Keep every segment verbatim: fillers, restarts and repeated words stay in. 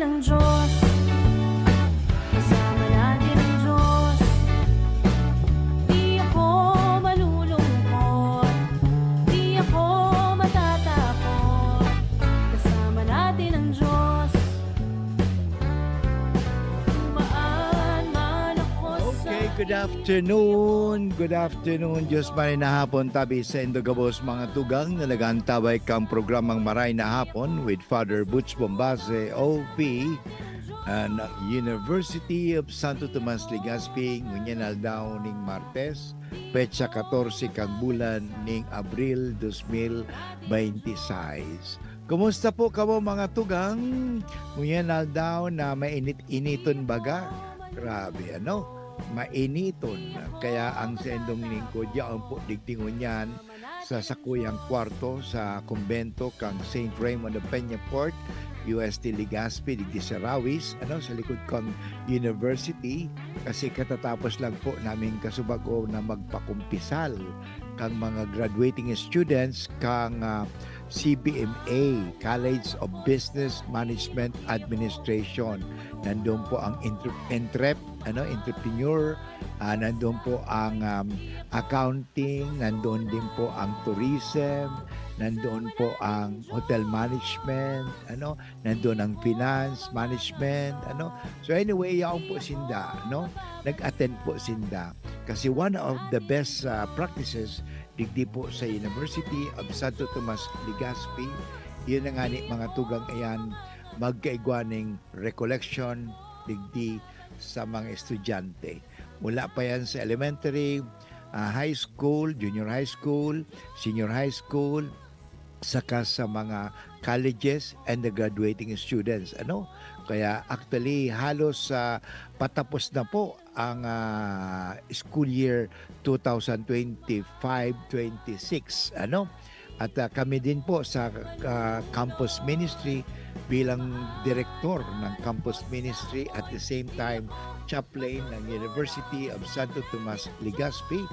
ng Diyos. Kasama natin ang Diyos. Di ako malulungkot. Di ako matatakot. Kasama natin ang Diyos. Dumaan man ako sa Okay, good afternoon. Good afternoon. Diyos maray na hapon tabi sa indo gabos, mga tugang, na nag-aantaway kang programang Maray na Hapon with Father Butch Bombase, O P, ah, ng University of Santo Tomas, Legazpi, ngunyan aldaw ning Martes, petsa katorse kan bulan ning Abril, dos mil bente seis. Kumusta po kamo, mga tugang? Ngunyan aldaw na mainit-initon baga. Grabe, ano? Mainiton. Kaya ang sendong lingkod, yaon po digdi ngunyan sa sakuyang kwarto sa kumbento kang Saint Raymond of Peñafort, U S T Legazpi, digdi sa Rawis, ano, sa likod kang university. Kasi katatapos lang po naming kasubago na magpakumpisal kang mga graduating students kang, ah, C B M A, College of Business Management Administration. Nandun po ang entre-, entrep-, ano, entrepreneur, ah, nandun po ang, um, accounting, nandun din po ang tourism, nandun po ang hotel management, ano, nandun ang finance management, ano. So anyway, yaon po sinda, no? Nag-attend po sinda. Kasi one of the best, ah, practices digdi po sa University of Santo Tomas, Legazpi, yun na nga ni mga tugang iyan, magkaigwa ning recollection digdi sa mga estudyante. Mula pa yan sa elementary, ah, high school, junior high school, senior high school, saka sa mga colleges and the graduating students, ano? Kaya actually, halos, ah, patapos na po ang, ah, school year two thousand twenty-five twenty-six, ano? At, ah, kami din po sa, ah, campus ministry bilang direktor ng campus ministry at the same time chaplain ng University of Santo Tomas, Legazpi.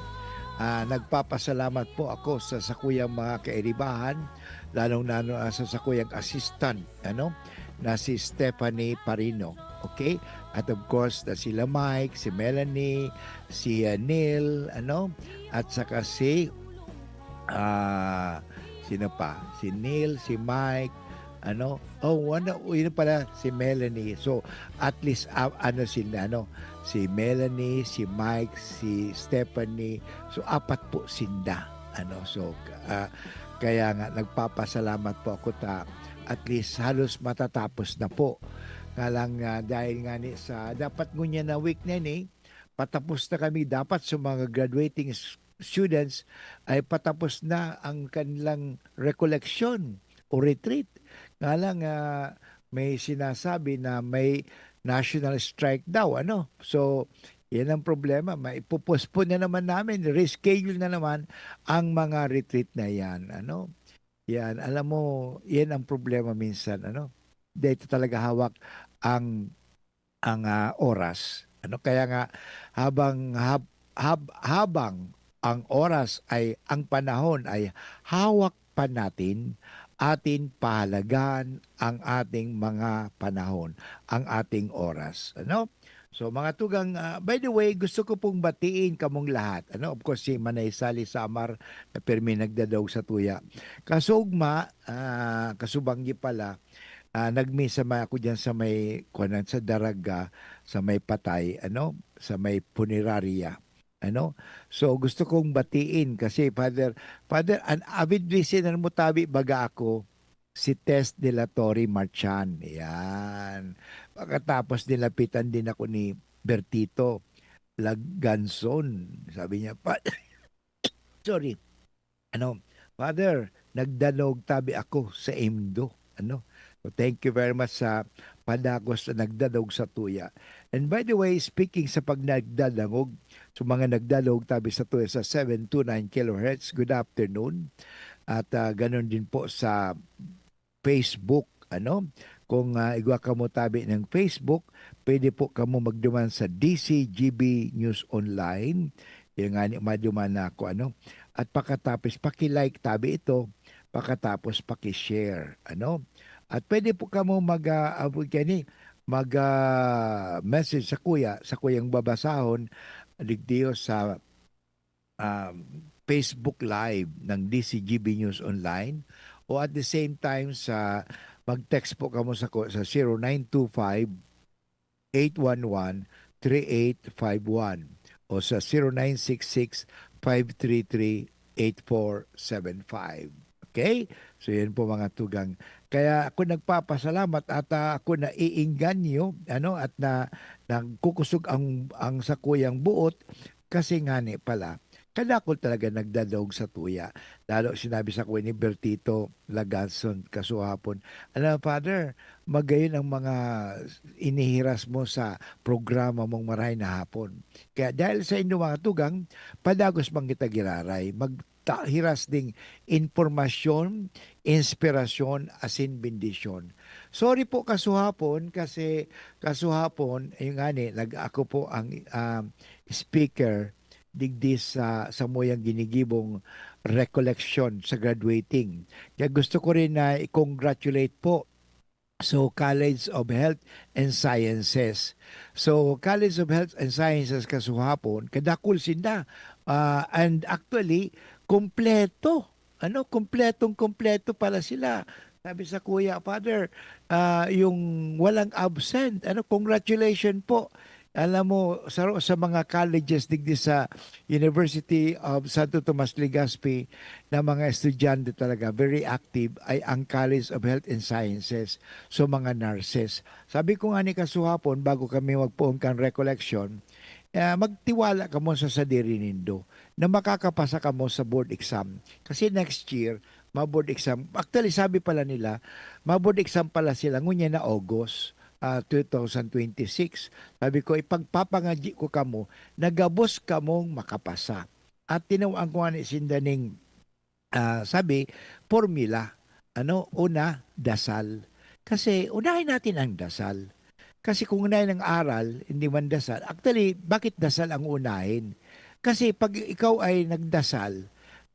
Ah, nagpapasalamat po ako sa sakuyang mga kairibahan, lalong-lalo na sa sakuyang assistant, ano, na si Stephanie Parino. Okay? At of course, na sila Mike, si Melanie, si, ah, Neil, ano, at saka si, ah, sino pa? Si Neil, si Mike, ano, oh, ano, yun pala, si Melanie. So, at least, ah, ano, si, ano, si Melanie, si Mike, si Stephanie. So, apat po sinda. Ano, so, ah, kaya nga, nagpapasalamat po ako ta at least halos matatapos na po. Nga lang, ah, dahil nga ni sa, dapat ngunyan na week na ni, patapos na kami. Dapat sa mga graduating s-, students ay patapos na ang kanilang recollection o retreat. Nga lang, ah, may sinasabi na may national strike daw, ano? So, yan ang problema. Maipo-postpone na naman namin, reschedule na naman ang mga retreat na yan, ano? Yan, alam mo, yan ang problema minsan, ano? Dahil ito talaga hawak ang, ang, ah, oras. Ano, kaya nga, habang, hab-, hab-, habang ang oras ay, ang panahon ay hawak pa natin, atin pahalagaan ang ating mga panahon, ang ating oras. Ano? So, mga tugang, ah, by the way, gusto ko pong batiin kamong lahat. Ano? Of course, si Manay Sally Samar na pirmi nagdadaog sa tuya. Kasugma, ah, kasubanggi pala, ah, nagmisa ma-, ako dyan sa may, kuwan, sa Daraga, sa may patay, ano? Sa may punerarya. Ano? So, gusto kong batiin kasi, Father, Father, an avid listener mo tabi, baga ako, si Tess de la Torre Marchan. Yan. Pagkatapos, nilapitan din ako ni Bertito Lagganson. Sabi niya, "Pa-," sorry. Ano, "Father, nagdanog tabi ako sa imdo." Ano? So, thank you very much sa padagos na nagdanog sa tuya. And by the way, speaking sa pagnagdadangog, sa mga nagdanog tabi sa tuya sa seven two nine kilohertz, good afternoon. At, ah, ganun din po sa Facebook, ano? Kung, ah, igwa kamo tabi ng Facebook, pwede po kamo magduman sa D C G B News Online. Yung nga ni, maduman na ako, ano? At pakatapos, paki-like tabi ito, pakatapos paki-share, ano? At pwede po kamo mag, ah, abot kani, mag, ah, message sakuya, sakuyang babasahon, digdiyo sa, um, Facebook Live ng D C G B News Online, o at the same time sa, mag-text po kamo sa ko-, sa zero nine two five, eight one one, three eight five one o sa zero nine six six, five three three, eight four seven five. Okay? So, yan po, mga tugang. Kaya ako nagpapasalamat at, ah, ako naiinganyo, ano, at na, nagkukusog ang, ang sakuyang buot kasi ngani pala, kadakul talaga nagdadaog sa tuya. Lalo sinabi sako ni Bertito Laganson kasuhapon, "Alam, Father, magayon ang mga inihiras mo sa programa mong Marahay na Hapon. Kaya dahil sa inyong mga tugang, padagos man kita giraray, magta-, hiras ding impormasyon, inspirasyon, asin bendisyon." Sorry po kasuhapon kasi kasuhapon, ayun nga ni, nag-, ako po ang, ah, speaker digdi sa samuyang ginigibong recollection sa graduating. Kaya gusto ko rin na i-congratulate po. So, College of Health and Sciences. So, College of Health and Sciences kasuhapon, kadakul sinda. Ah, and actually, kompleto. Ano, kompletong-kompleto pala sila. Sabi sa kuya, "Father, ah, yung walang absent." Ano, congratulations po. Alam mo, sa, sa mga colleges digdi sa University of Santo Tomas Legazpi na mga estudyante talaga, very active, ay ang College of Health and Sciences. So, mga nurses. Sabi ko nga ni kasuhapon, bago kami magpoon kan recollection, ah, magtiwala kamo sa sadiri nindo na makakapasa kamo sa board exam. Kasi next year, ma-board exam. Actually, sabi pala nila, ma-board exam pala sila ngunyan na August, ah, two thousand twenty-six. Sabi ko, "Ipagpapangadyi ko kamo na gabos kamong makapasa." At tinawaan ko nga ni sinda ning, ah, sabi, formula. Ano, una, dasal. Kasi unahin natin ang dasal. Kasi kung unahin ang aral, hindi man dasal. Actually, bakit dasal ang unahin? Kasi pag ikaw ay nagdasal,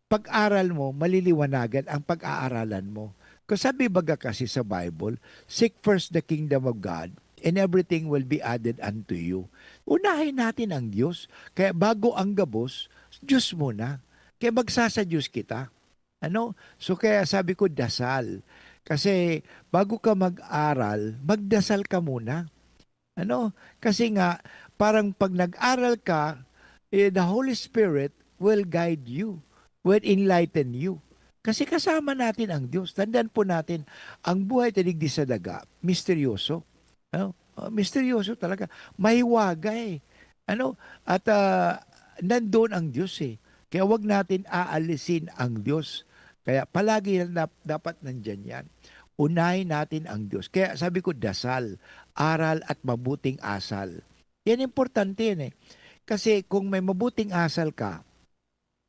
pag-aral mo, maliliwanagan ang pag-aaralan mo. Kasi sabi baga kasi sa Bible, "Seek first the kingdom of God, and everything will be added unto you." Unahin natin ang Diyos. Kaya bago ang gabos, Diyos muna. Kaya magsasa-Diyos kita. Ano? So, kaya sabi ko, dasal. Kasi bago ka mag-aral, magdasal ka muna. Ano? Kasi nga, parang pag nag-aral ka, eh, the Holy Spirit will guide you, will enlighten you. Kasi kasama natin ang Diyos. Tandaan po natin, ang buhay ta digdi sa daga, misteryoso. Ano? Ah, misteryoso talaga. Mahiwaga eh. Ano? At, ah, nandun ang Diyos eh. Kaya wag natin aalisin ang Diyos. Kaya palagi na dap-, dapat nandyan yan. Unahin natin ang Diyos. Kaya sabi ko, dasal, aral at mabuting asal. Yan importante yan eh. Kasi kung may mabuting asal ka,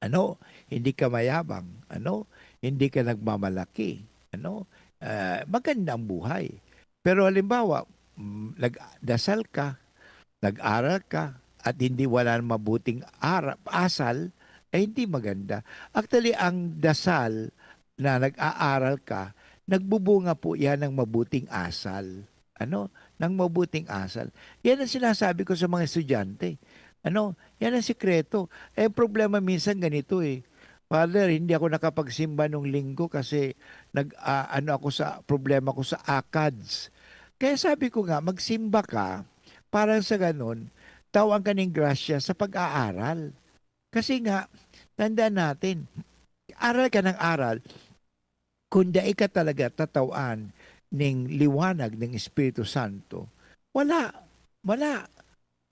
ano, hindi ka mayabang, ano, hindi ka nagmamalaki, ano, ah, maganda ang buhay. Pero halimbawa, mm, nagdasal ka, nag-aral ka, at hindi wala mabuting ara-, asal, eh, hindi maganda. Actually, ang dasal na nag-aaral ka, nagbubunga po yan ng mabuting asal. Ano? Ng mabuting asal. Yan ang sinasabi ko sa mga estudyante. Ano? Yan ang sikreto. Eh, ang problema minsan ganito eh. "Father, hindi ako nakapagsimba nung linggo kasi nag, ah, ano ako sa, problema ko sa akads." Kaya sabi ko nga, magsimba ka, parang sa ganun, tawan ka ning grasya sa pag-aaral. Kasi nga, tandaan natin, aral ka ng aral, kung dai ka talaga tatawan ning liwanag ng Espiritu Santo, wala, wala.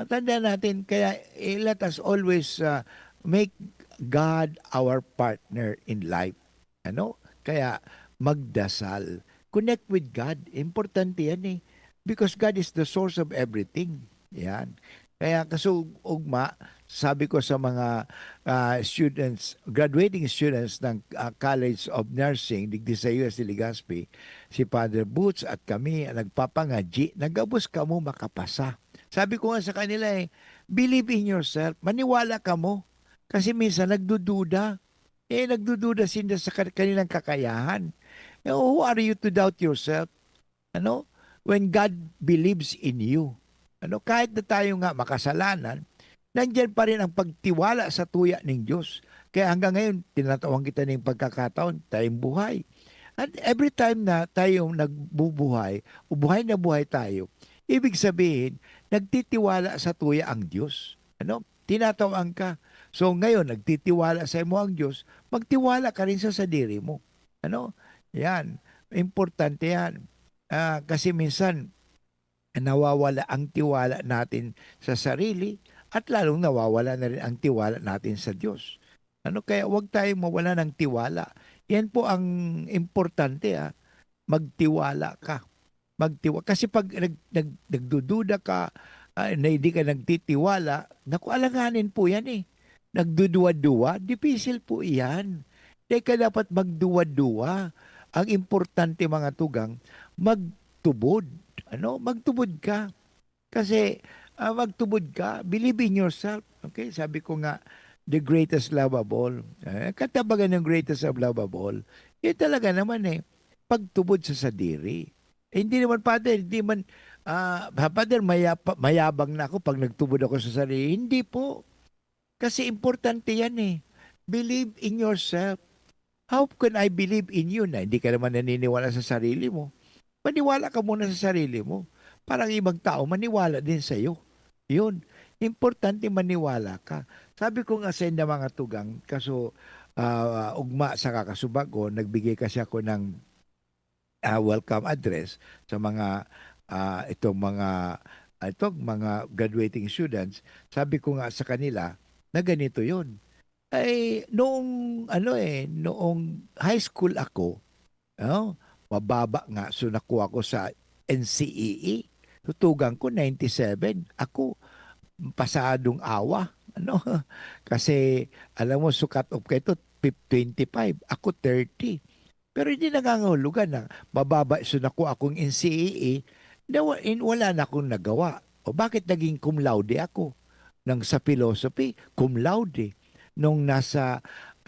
Tandaan natin, kaya, eh, let us always, ah, make God our partner in life. Ano? Kaya magdasal. Connect with God. Importante yan eh. Because God is the source of everything. Yan. Kaya kasugma, sabi ko sa mga, ah, students, graduating students ng, ah, College of Nursing, digdi sa U S T Legazpi, si Father Boots at kami ang nagpapangadyi na gabos kamo makapasa. Sabi ko nga sa kanila eh, "Believe in yourself. Maniwala kamo." Kasi minsan nagdududa. Eh, nagdududa sinda sa ka-, kanilang kakayahan. Eh, who are you to doubt yourself? Ano? When God believes in you. Ano? Kahit na tayo nga makasalanan, nandiyan pa rin ang pagtiwala sa tuya ning Diyos. Kaya hanggang ngayon, tinatawan kita ning pagkakataon, tayong buhay. And every time na tayo nagbubuhay, o buhay na buhay tayo, ibig sabihin, nagtitiwala sa tuya ang Diyos. Ano? Tinatawan ka. So, ngayon, nagtitiwala sa imo ang Diyos, magtiwala ka rin sa sadiri mo. Ano? Yan. Importante yan. Ah, kasi minsan, nawawala ang tiwala natin sa sarili at lalong nawawala na rin ang tiwala natin sa Diyos. Ano? Kaya huwag tayong mawala ng tiwala. Yan po ang importante, ah. Magtiwala ka. Magtiwa-, kasi pag nag-, nag-, nagdududa ka, ah, na hindi ka nagtitiwala, naku, alanganin po yan, eh. Nagduduwa-duwa, dipisil po iyan. Di ka dapat magduwa-duwa. Ang importante, mga tugang, magtubod. Ano? Magtubod ka. Kasi, ah, magtubod ka, believe in yourself. Okay? Sabi ko nga, the greatest love of all. Eh, katabagan ng greatest of love of all. Yun talaga naman, eh, pagtubod sa sadiri. Eh, hindi naman, Father, hindi man, ah, "Ha, Father, maya-, pa-, mayabang na ako pag nagtubod ako sa sarili." Hindi po. Kasi importante yan, eh. Believe in yourself. How can I believe in you na hindi ka naman naniniwala sa sarili mo? Maniwala ka muna sa sarili mo. Para ang ibang tao maniwala din sa'yo. Yun. Importante maniwala ka. Sabi ko nga sa inyo, mga tugang, kaso, ah, ugma sa kakasubag ko, nagbigay kasi ako ng, ah, welcome address sa mga, ah, itong mga, ah, itong mga graduating students. Sabi ko nga sa kanila na ganito yun. Ay, noong, ano, eh, noong high school ako, oh, mababa nga, so nakuha ko sa N C E E. So, tugang ko, ninety-seven. Ako, pasadong awa, ano? Kasi, alam mo, so cut off ko ito, fif-, twenty-five. Ako, thirty. Pero hindi nangangahulugan na mababa, so nakuha akong N C E E, na wa-, in-, wala na akong nagawa. O bakit naging cum laude ako? Nang sa philosophy, cum laude. Nung nasa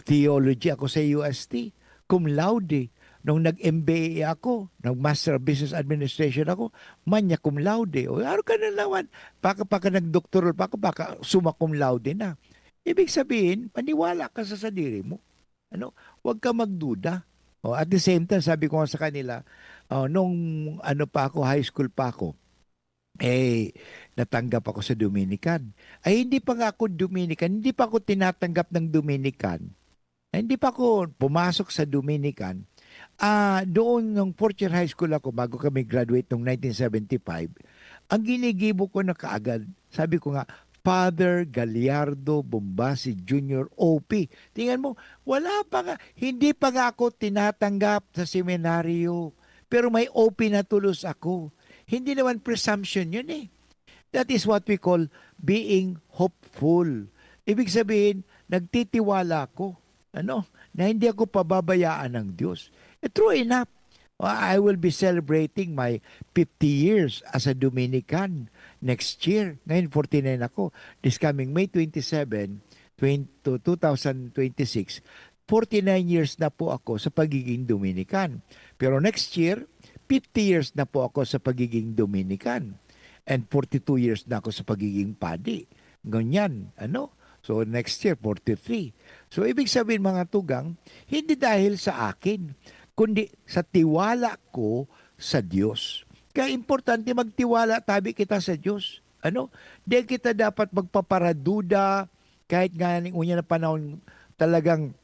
theology ako sa U S T, cum laude. Nung nag-M B A ako, nag-Master of Business Administration ako, magna cum laude. O, ano ka na naman? Baka, baka nag-doctoral pa ako, baka summa cum laude na. Ibig sabihin, maniwala ka sa sadiri mo. Ano? Huwag ka magduda. O, at the same time, sabi ko nga sa kanila, oh, nung ano pa ako, high school pa ako, eh, natanggap ako sa Dominican. Ay, hindi pa nga ako Dominican, hindi pa ako tinatanggap ng Dominican. Ay, hindi pa ako pumasok sa Dominican. Ah, doon, nung fourth year high school ako, bago kami graduate noong nineteen seventy-five, ang ginigibo ko na kaagad, sabi ko nga, "Father Gallardo Bombasi Junior, O P." Tingnan mo, wala pa nga, hindi pa nga ako tinatanggap sa seminaryo, pero may O P na tulos ako. Hindi naman presumption yun, eh. That is what we call being hopeful. Ibig sabihin, nagtitiwala ako, ano, na hindi ako pababayaan ng Diyos. Eh, true enough, I will be celebrating my fifty years as a Dominican next year. Ngayon, forty-nine ako. This coming May twenty-seven, twenty, to two thousand twenty-six, forty-nine years na po ako sa pagiging Dominican. Pero next year, fifty years na po ako sa pagiging Dominican. And forty-two years na ako sa pagiging padi. Ngunyan, ano? So, next year, forty-three. So, ibig sabihin, mga tugang, hindi dahil sa akin, kundi sa tiwala ko sa Diyos. Kaya importante magtiwala tabi kita sa Diyos. Ano? Di kita dapat magpaparaduda, kahit nga ning unya na panahon talagang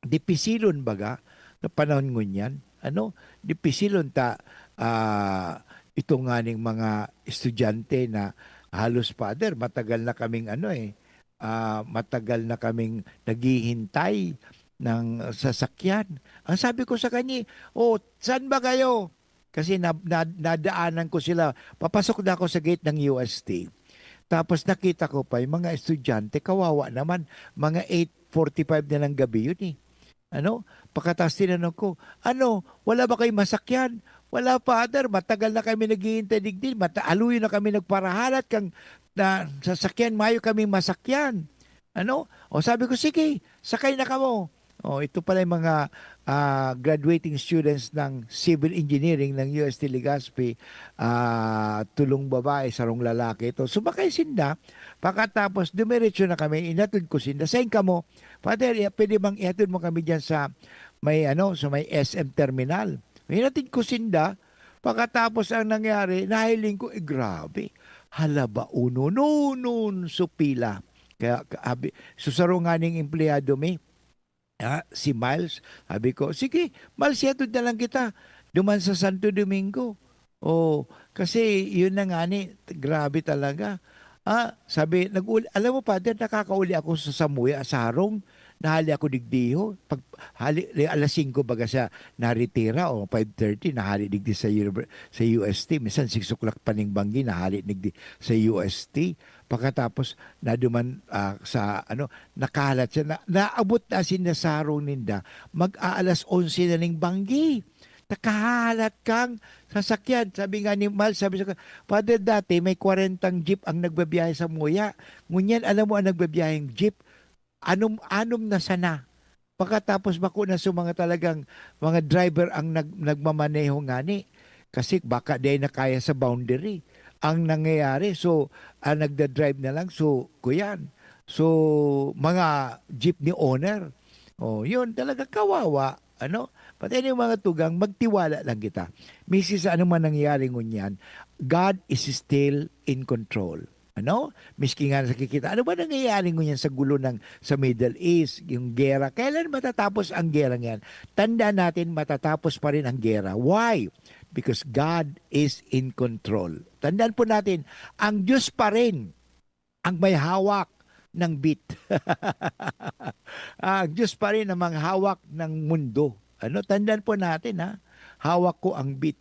dipisilon baga na panahon ngunyan. Ano? Dipisilon ta, ah, ito nganing mga estudyante na halos, Father, matagal na kaming ano, eh, ah, matagal na kaming naghihintay ng sasakyan. Ang sabi ko sa kanya, "Oh, saan ba kayo?" Kasi na, na, nadaanan ko sila. Papasok na ako sa gate ng U S T. Tapos nakita ko pa yung mga estudyante, kawawa naman, mga eight forty-five na ng gabi yun, eh. Ano? Pagkatapos tinanong ko, "Ano, wala ba kayong masakyan?" "Wala, Father, matagal na kami naghihintay digdi. Mata-, aluyon na kami nagparahalat kang na, sasakyan, mayo kaming masakyan." Ano? O sabi ko, "Sige, sakay na kamo." Oh, ito pala yung mga, ah, graduating students ng civil engineering ng U S T Legazpi, ah, tulong babae, sarong lalaki ito. Sumakay sinda, pagkatapos dumiretso na kami, inatid ko sinda. Sain kamo, "Father, i-, pwede bang ihatid mo kami diyan sa may, ano, sa may S M terminal?" Inatid ko sinda, pagkatapos ang nangyari, nahiling ko, eh, grabe. Hala ba, uno, no, no, so pila. Kaya, ka-, abi, so saro nga ning empleyado mi, ah, si Miles, sabi ko, "Sige, Miles, ihatod na lang kita duman sa Santo Domingo." Oh, kasi yun na nga ni, grabe talaga. Ah, sabi, nag-uli, alam mo, Father, nakakauli ako sa Samuya, sa harong, nahali ako digdiho. Pag, hali, alas singko baga siya naretira, o five thirty, nahali digdi sa, univer-, sa U S T. Minsan, six o'clock pa ning banggi, nahali digdi sa U S T. Pagkatapos, naduman, ah, sa, ano, nakalat siya. Na, naabot na sinda sa harong ninda, mag-aalas onse na ning banggi. Nakahalat kang sasakyan. Sabi nga ni Mal, sabi sa, "Father, dati may kwarentang jeep ang nagbabiyahe sa Muya. Ngunyan, alam mo ang nagbabiyaheng jeep? Anom-anom na sana." Pagkatapos, bako na sa mga talagang mga driver ang nag-, nagmamaneho ngani. Kasi baka di na kaya sa boundary ang nangyayari. So, ang nagda-drive na lang, so, kuyan. So, mga jeepney owner. Oh, yun, talaga kawawa. Ano? Pati yung mga tugang, magtiwala lang kita. Miski sa anong man nangyayari ngunyan, God is still in control. Ano? Miski nga nakikita, ano ba nangyayari ngunyan sa gulo ng, sa Middle East, yung gera? Kailan matatapos ang gera yan? Tandaan natin, matatapos pa rin ang gera. Why? Because God is in control. Tandaan po natin, ang Diyos pa rin ang may hawak ng beat. Ang Diyos pa rin ang may hawak ng mundo. Ano, tandaan po natin, ha, hawak ko ang beat.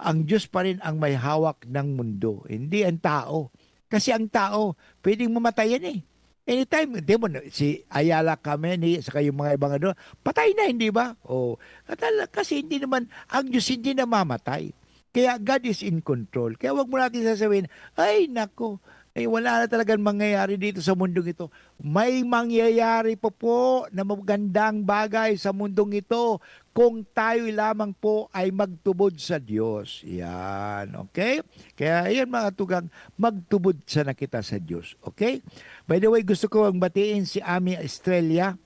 Ang Diyos pa rin ang may hawak ng mundo, hindi ang tao. Kasi ang tao, pwedeng mamatay yan, eh. Anytime, di mo na, si Ayala Cameni, saka yung mga ibang ano, patay na, hindi ba? O, katala-, kasi hindi naman, ang Diyos hindi namamatay. Kaya God is in control. Kaya wag mo natin sasabihin, "Ay, nako, eh, wala na talagang mangyayari dito sa mundong ito." May mangyayari pa po na magandang bagay sa mundong ito kung tayo lamang po ay magtubod sa Diyos. Yan, okay? Kaya yan, mga tugang, magtubod sana kita sa Diyos, okay? By the way, gusto ko ang batiin si Ami Estrella.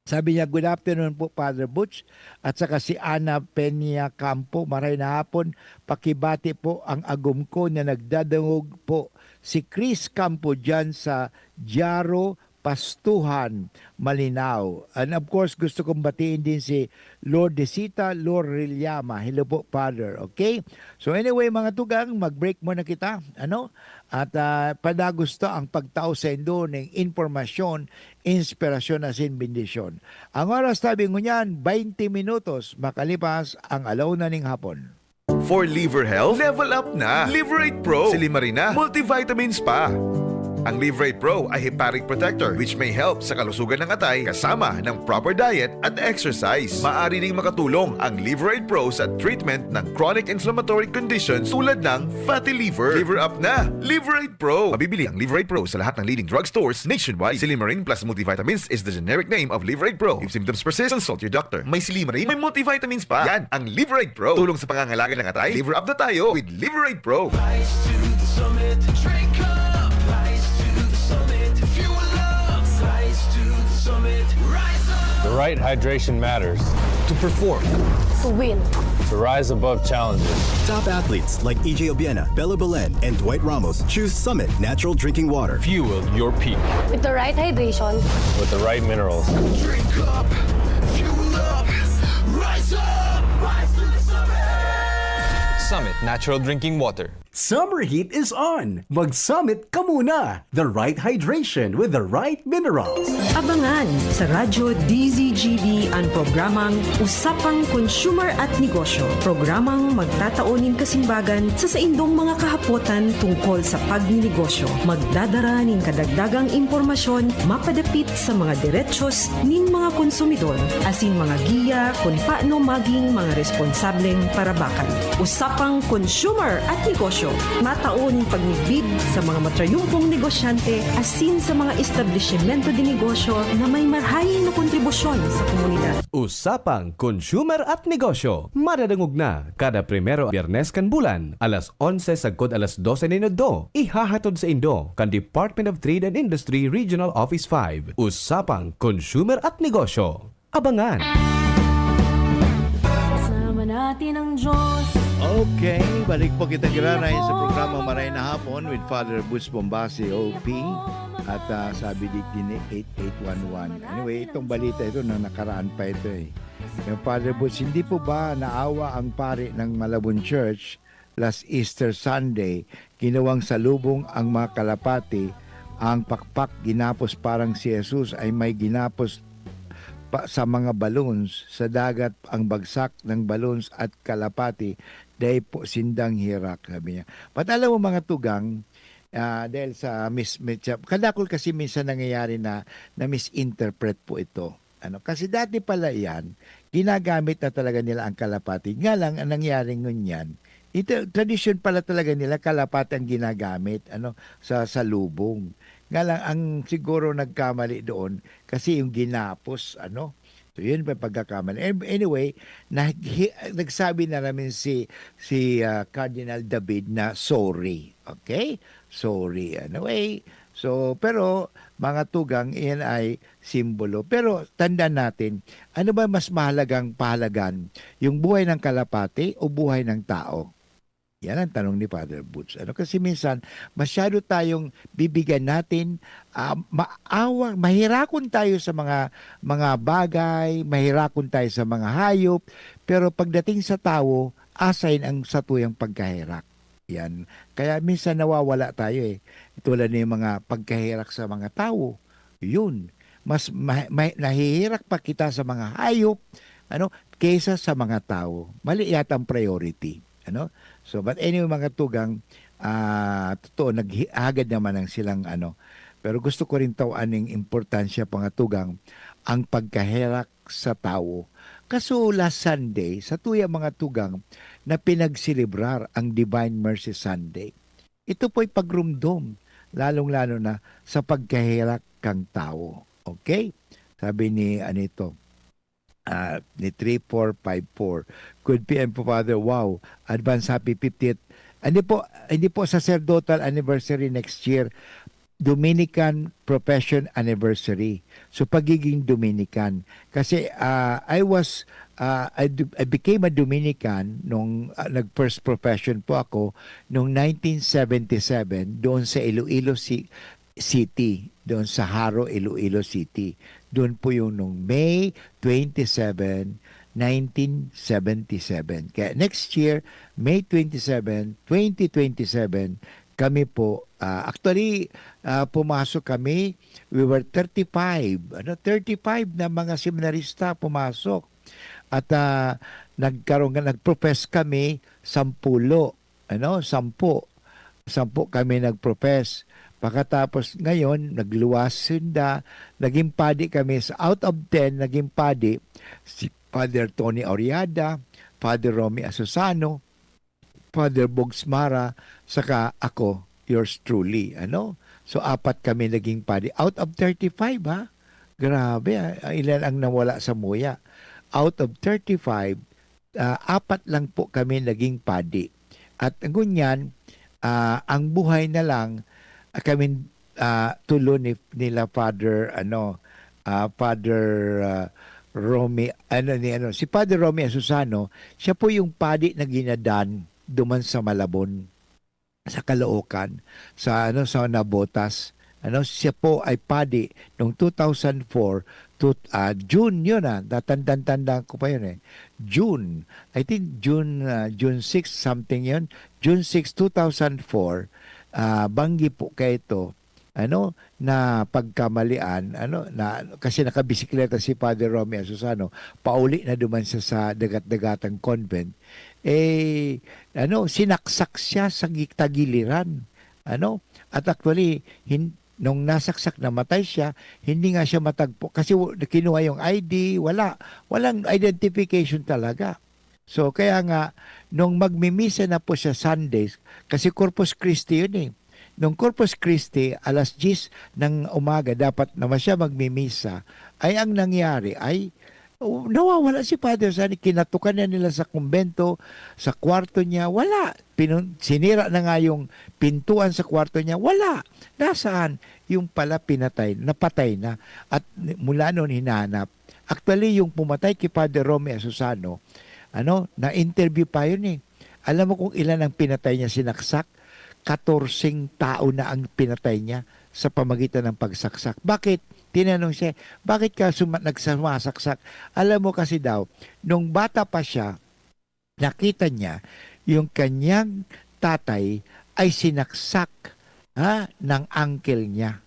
Sabi niya, "Good afternoon po, Father Butch, at saka si Ana Peña Campo. Maray na hapon, pakibati po ang agom ko na nagdadangog po, si Chris Campo, dyan sa Jaro, Pastuhan, Malinao." And of course, gusto kong batiin din si Lord Desita, Lord Riliama. Hello po, Father. Okay? So anyway, mga tugang, mag-break muna kita. Ano? At, ah, padagos ta ang pagtao saindo ning impormasyon, inspirasyon asin bendisyon. Ang oras tabi ngunyan, baynte minutos makalipas ang alauna ning hapon. For liver health, level up na. Liverate Pro, Silimarina, multivitamins pa. Ang Liverate Pro ay hepatic protector, which may help sa kalusugan ng atay kasama ng proper diet at exercise. Maaari ding makatulong ang Liverate Pro sa treatment ng chronic inflammatory conditions tulad ng fatty liver. Liver up na! Liverate Pro! Mabibili ang Liverate Pro sa lahat ng leading drugstores nationwide. Silimarin plus multivitamins is the generic name of Liverate Pro. If symptoms persist, consult your doctor. May Silimarin, may multivitamins pa. Yan ang Liverate Pro. Tulong sa pangangalaga ng atay. Liver up na tayo with Liverate Pro. Rise to the summit, drink up. Rise to the summit, fuel up. Rise to the summit, rise up. The right hydration matters. To perform. To win. To rise above challenges. Top athletes like E J Obiena, Bella Belen, and Dwight Ramos choose Summit Natural Drinking Water. Fuel your peak. With the right hydration. With the right minerals. Drink up, fuel up, rise up, rise to the summit. Summit Natural Drinking Water. Summer heat is on! Mag-Summit ka muna! The right hydration with the right minerals. Abangan sa Radyo D Z G B an programang Usapang Consumer at Negosyo. Programang magtatao nin kasimbagan sa saindong mga kahapotan tungkol sa pagninegosyo. Magdadara nin kadagdagang impormasyon mapadapit sa mga derechos nin mga konsumidor, asin mga giya kun paano maging mga responsableng parabakan. Usapang Consumer at Negosyo, matao nin pagmidbid sa mga matrayumpong negosyante asin sa mga establisimento de negosyo na may marahay na kontribusyon Aksyon sa komunidad. Usapang Consumer at Negosyo. Madadangog na kada primero Biyernes kan bulan, alas onse sagkod alas dose nin udto. Ihahatod sa indo kan Department of Trade and Industry Regional Office five. Usapang Consumer at Negosyo. Abangan! Kasama natin ang Diyos. Okay, balik po kita, Granay, sa programa Maray na Hapon with Father Butch Bombasi, O P. At ah, sabi di din ni eight eight one one. Anyway, itong balita ito na nakaraan pa ito eh. Yung Father Butch, hindi po ba naawa ang pari ng Malabon Church last Easter Sunday? Ginawang salubong ang mga kalapati, ang pakpak ginapos parang si Jesus ay may ginapos pa sa mga balloons sa dagat, ang bagsak ng balloons at kalapati dai po sindang herak, sabi niya. But alam mo, mga tugang, ah, dahil sa mis, mis- kadakol kasi minsan nangyayari na na-misinterpret po ito. Ano, kasi dati pala yan, ginagamit na talaga nila ang kalapati. Nga lang, ang nangyari ngunyan, ito, tradisyon pala talaga nila, kalapati ang ginagamit, ano, sa salubong. Nga lang, ang siguro nagkamali doon, kasi yung ginapos, ano, so yun pa yung pagkakamali. An- Anyway, nag, hi- nagsabi na namin si si ah, Cardinal David na sorry. Okay? Sorry. Anyway, so, pero mga tugang, iyan ay simbolo. Pero tandaan natin, ano ba mas mahalagang pahalagan? Yung buhay ng kalapati o buhay ng tao? Yan ang tanong ni Father Butch. Ano, kasi minsan, masyado tayong bibigyan natin, ah, maawa, mahirakon tayo sa mga mga bagay, mahirakon tayo sa mga hayop, pero pagdating sa tawo, asain ang satuyang pagkaherak. Yan. Kaya minsan nawawala tayo eh. Tulad ng mga pagkaherak sa mga tawo. Yun. Mas ma, ma, nahihirak pa kita sa mga hayop, ano, kaysa sa mga tawo. Mali yata ang priority. Ano? So, but anyway, mga tugang, ah, totoo, naghagad naman ang silang ano. Pero gusto ko rin tawanin importansya, mga tugang, ang pagkaherak sa tawo. Kaso last Sunday, sa tuya, mga tugang, na pinagselebrar ang Divine Mercy Sunday. Ito po'y pagrumdom, lalong-lalo na sa pagkaherak kang tawo. Okay? Sabi ni, ano ito, ah, ni three four five four. Good P M po, Father. Wow. Advance happy fiftieth. Hindi po, hindi po sacerdotal anniversary next year. Dominican profession anniversary. So, pagiging Dominican. Kasi ah, I was, ah, I, do- I became a Dominican nung ah, nag-first profession po ako nung nineteen seventy-seven doon sa Iloilo Ci- City, doon sa Jaro, Iloilo City. Doon po yung nung May twenty-seven, nineteen seventy-seven. Kaya next year, May twenty-seven, twenty twenty-seven, kami po, ah, actually, ah, pumasok kami, we were thirty-five, ano, thirty-five na mga seminarista pumasok. At ah, nagkaroon, nag-profess kami, sampulo, ano, sampu. Sampu kami nag-profess. Pagkatapos ngayon, nagluwas sinda, naging padi kami. Sa out of ten, naging padi si Father Tony Auriada, Father Romy Asusano, Father Bogs Mara, saka ako, yours truly. Ano? So, apat kami naging padi. Out of thirty-five, ha? Grabe, ha? Ilan ang nawala sa muya? Out of thirty-five, ah, apat lang po kami naging padi. At ngunyan, ah, ang buhay na lang, ah, kami ah, tulo ni nila Father, ano, ah, Father ah, Romy, ano, ni ano, si Father Romy Asusano, siya po yung padi na ginadan duman sa Malabon, sa Caloocan, sa ano, sa Navotas. Ano, siya po ay padi noong two thousand four to ah, June yun, ah, natandan-tandaan ko pa yun eh. June, I think June ah, June six something yun. June six, two thousand four, ah, banggi po kaito, ano, na pagkamalian, ano, na, kasi nakabisikleta si Father Romy Asusano, pauli na duman siya sa Dagat-Dagatang Convent, eh, ano, sinaksak siya sa gi- tagiliran, ano, at actually, hin, nung nasaksak, namatay siya, hindi nga siya matagpo, kasi w- kinuha yung I D, wala, walang identification talaga. So, kaya nga, nung magmimisa na po siya Sundays, kasi Corpus Christi yun eh. Nung Corpus Christi, alas diyes ng umaga, dapat naman siya magmimisa. Ay, ang nangyari ay, oh, nawawala si Father Sonny. Kinatukan na nila sa kumbento, sa kwarto niya, wala. Pinun-, sinira na nga yung pintuan sa kwarto niya, wala. Nasaan? Yung pala pinatay, napatay na. At mula noon hinahanap. Actually, yung pumatay kay Father Romy Asusano, ano, na-interview pa yun eh. Alam mo kung ilan ang pinatay niya sinaksak? Katorseng tao na ang pinatay niya sa pamagitan ng pagsaksak. Bakit? Tinanong siya, "Bakit ka suma-, nagsumasaksak?" Alam mo kasi daw, nung bata pa siya, nakita niya yung kanyang tatay ay sinaksak, ha, ng uncle niya.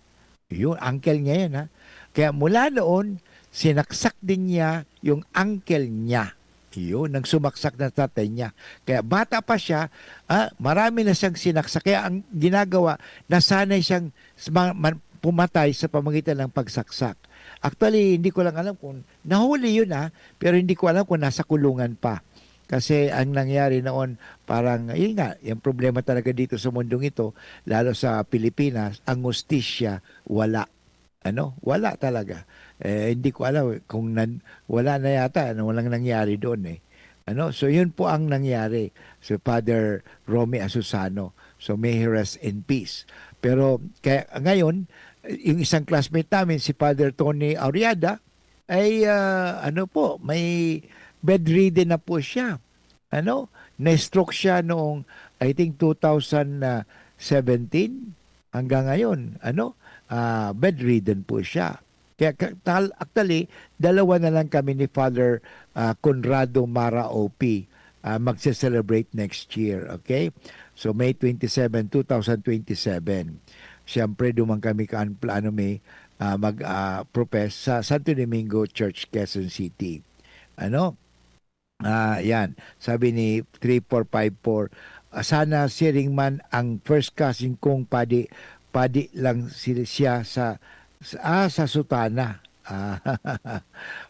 Yun, uncle niya yan, ha. Kaya mula noon, sinaksak din niya yung uncle niya. Yun, nang sumaksak na tatay niya. Kaya bata pa siya, ah, marami na siyang sinaksak. Kaya ang ginagawa, nasanay siyang sma-, man-, pumatay sa pamagitan ng pagsaksak. Actually, hindi ko lang alam kung nahuli yun, ah, pero hindi ko alam kung nasa kulungan pa. Kasi ang nangyari noon, parang, yun nga, yung problema talaga dito sa mundong ito, lalo sa Pilipinas, ang hustisya, wala. Ano? Wala talaga. Eh, hindi ko alam kung nan-, wala na yata, ano, walang nangyari doon eh. Ano? So, yun po ang nangyari sa Father Romy Asusano. So, may he rest in peace. Pero, kaya, ngayon, yung isang classmate namin, si Father Tony Auriada, ay, ah, ano po, may bedridden na po siya. Ano? Na-stroke siya noong, I think, two thousand seventeen. Hanggang ngayon, ano? Ah, bedridden po siya. Kaya ka-, tal-, actually, dalawa na lang kami ni Father, ah, Conrado Mara O P, ah, magse-celebrate next year, okay? So, May twenty-seven, two thousand twenty-seven. Siyempre, duman kami kan plano may, ah, mag, ah, profess sa Santo Domingo Church, Quezon City. Ano? Ah, yan. Sabi ni three four five four, "Ah, sana siring man ang first cousin kong padi, padi lang si-, siya sa, sa, ah, sa sutana." Ah,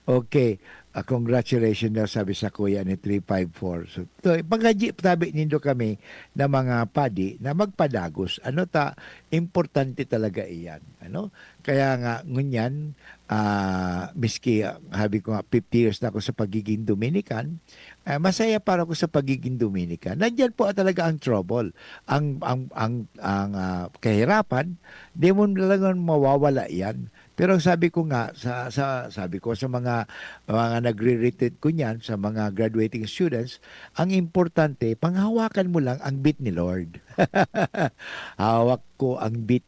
okay. Ah, congratulations daw, sabi sa kuya ni three five four. So, to, pagkaji-, tabi nindo kami na mga padi na magpadagos. Ano ta, importante talaga iyan. Ano? Kaya nga, ngunyan, ah, miski, ah, sabi ko nga, fifty years na ako sa pagiging Dominican, ah, masaya pa ako sa pagiging Dominican. Nandiyan po talaga ang trouble, ang, ang, ang, ang, ah, kahirapan, di mo talagang mawawala yan. Pero sabi ko nga, sa, sa, sabi ko sa mga, mga nagre-retreat ko niyan, sa mga graduating students, ang importante, panghawakan mo lang ang beat ni Lord. "Hawak ko ang beat."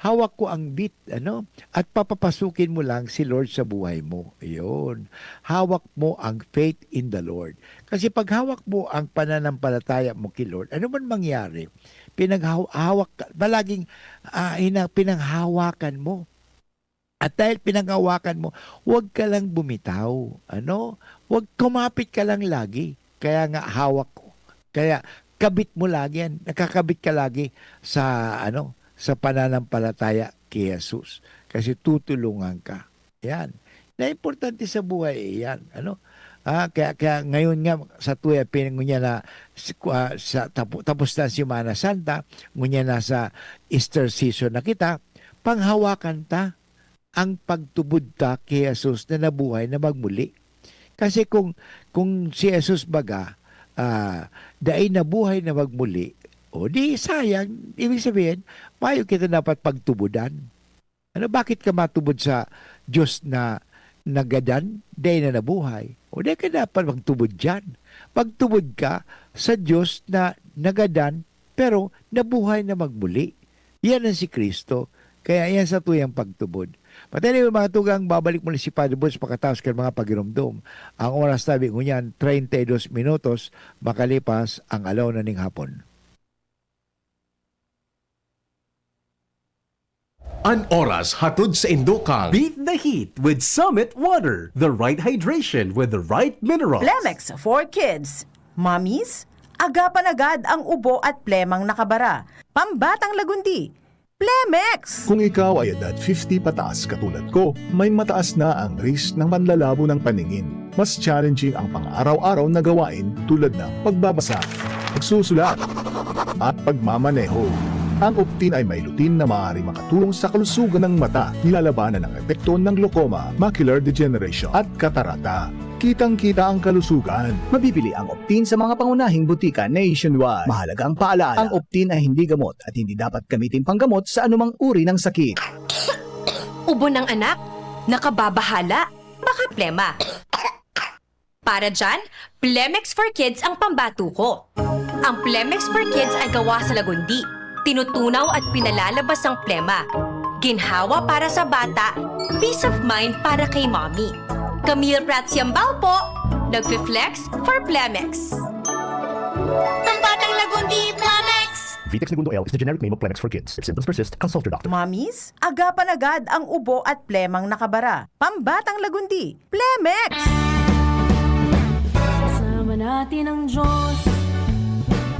Hawak ko ang beat, ano? At papapasukin mo lang si Lord sa buhay mo. Ayun. Hawak mo ang faith in the Lord. Kasi pag hawak mo ang pananampalataya mo kay Lord, ano man mangyari, pinaghaw-, hawak ka, palaging, ah, hina-, pinanghawakan mo. At dahil pinanghawakan mo, huwag ka lang bumitaw, ano? Huwag, kumapit ka lang lagi. Kaya nga hawak ko. Kaya kabit mo lagi yan. Nakakabit ka lagi sa, ano, sa pananampalataya kay Jesus. Kasi tutulungan ka. Yan. Na importante sa buhay, eh, yan. Ano? Ah, kaya, kaya ngayon nga, sa tuya, pinangunya na, si-, ah, sa tapo-, tapos na ang Semana Santa, ngunya na sa Easter season na kita, panghawakan ta ang pagtubod ta ki Jesus na nabuhay na magmuli. Kasi kung, kung si Jesus baga, ah, dai nabuhay na magmuli, o di sayang, ibig sabihin, mayo kita dapat pagtubodan. Ano, bakit ka matubod sa Diyos na nagadan, dai na nabuhay? O di ka dapat magtubod diyan. Magtubod ka sa Diyos na nagadan, pero nabuhay na magmuli. Yan ang si Cristo. Kaya yan sa tuyang pagtubod. But anyway, mga tugang, babalik muli si Father Boots pakataos kan mga pagiromdom. Ang oras tabi ngunyan, treinta y dos minutos makalipas ang alaw na ning hapon. An oras hatod sa indo kan Beat the Heat with Summit Water, the right hydration with the right minerals. Plemex for Kids. Mommies, agapan agad ang ubo at plemang nakabara. Pambatang lagundi. Plemex! Kung ikaw ay edad fifty pataas katulad ko, may mataas na ang risk ng panlalabo ng paningin. Mas challenging ang pang-araw-araw na gawain tulad ng pagbabasa, pagsusulat, at pagmamaneho. Ang Optin ay may lutein na maaaring makatulong sa kalusugan ng mata, nilalabanan ang epekto ng glaucoma, macular degeneration, at katarata. Kitang-kita ang kalusugan. Mabibili ang Optin sa mga pangunahing butika nationwide. Mahalaga ang paalala, ang Optin ay hindi gamot at hindi dapat gamitin panggamot sa anumang uri ng sakit. Ubo ng anak? Nakababahala? Baka plema. Para dyan, Plemex for Kids ang pambato ko. Ang Plemex for Kids ay gawa sa lagundi. Tinutunaw at pinalalabas ang plema. Ginhawa para sa bata, peace of mind para kay mommy. Camille Prats Yambao po, nagfi-flex for Plemex. Pambatang lagundi, Plemex! Vitex Negundo L is the generic name of Plemex for kids. If symptoms persist, consult your doctor. Mommies, agapan agad ang ubo at plemang nakabara. Pambatang lagundi, Plemex! Kasama natin ang Diyos.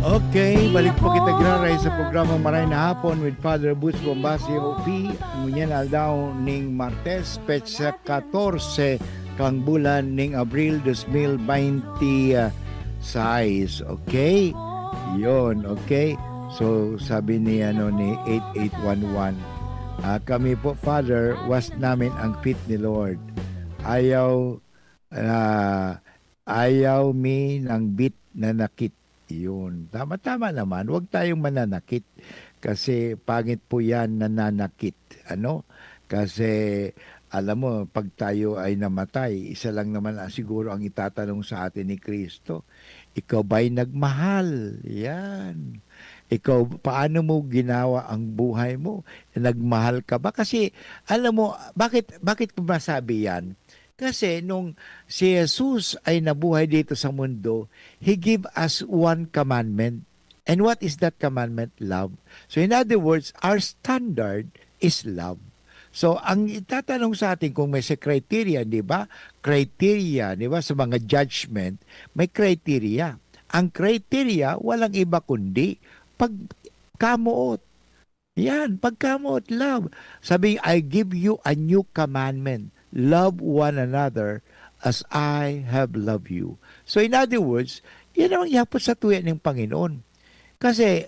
Okay, balik po kita graray sa programang Maray na Hapon with Father Boots Bombasi, O P. Ngunyan aldaw ning Martes, petsa katorse kang bulan ning Abril dos mil bente sais. Okay? Yon, okay? So, sabi ni, ano, ni eight eight one one, ah, kami po, Father, was namin ang feet ni Lord. Ayaw, ah, ayaw mi ng bit na nakit. Yun. Tama-tama naman. Huwag tayong mananakit. Kasi pangit po yan, nananakit. Ano? Kasi, alam mo, pag tayo ay namatay, isa lang naman ang, siguro ang itatanong sa atin ni Kristo, "Ikaw ba'y nagmahal?" Yan. "Ikaw, paano mo ginawa ang buhay mo? Nagmahal ka ba?" Kasi, alam mo, bakit, bakit ko masabi yan? Kasi nung si Jesus ay nabuhay dito sa mundo, He gave us one commandment. And what is that commandment? Love. So in other words, our standard is love. So ang itatanong sa atin kung may sa criteria, di ba? Criteria, di ba? Sa mga judgment, may criteria. Ang criteria, walang iba kundi pagkamoot. Yan, pagkamoot, love. Sabi, "I give you a new commandment. Love one another as I have loved you." So in other words, yan ang yapot sa tuya ng Panginoon. Kasi,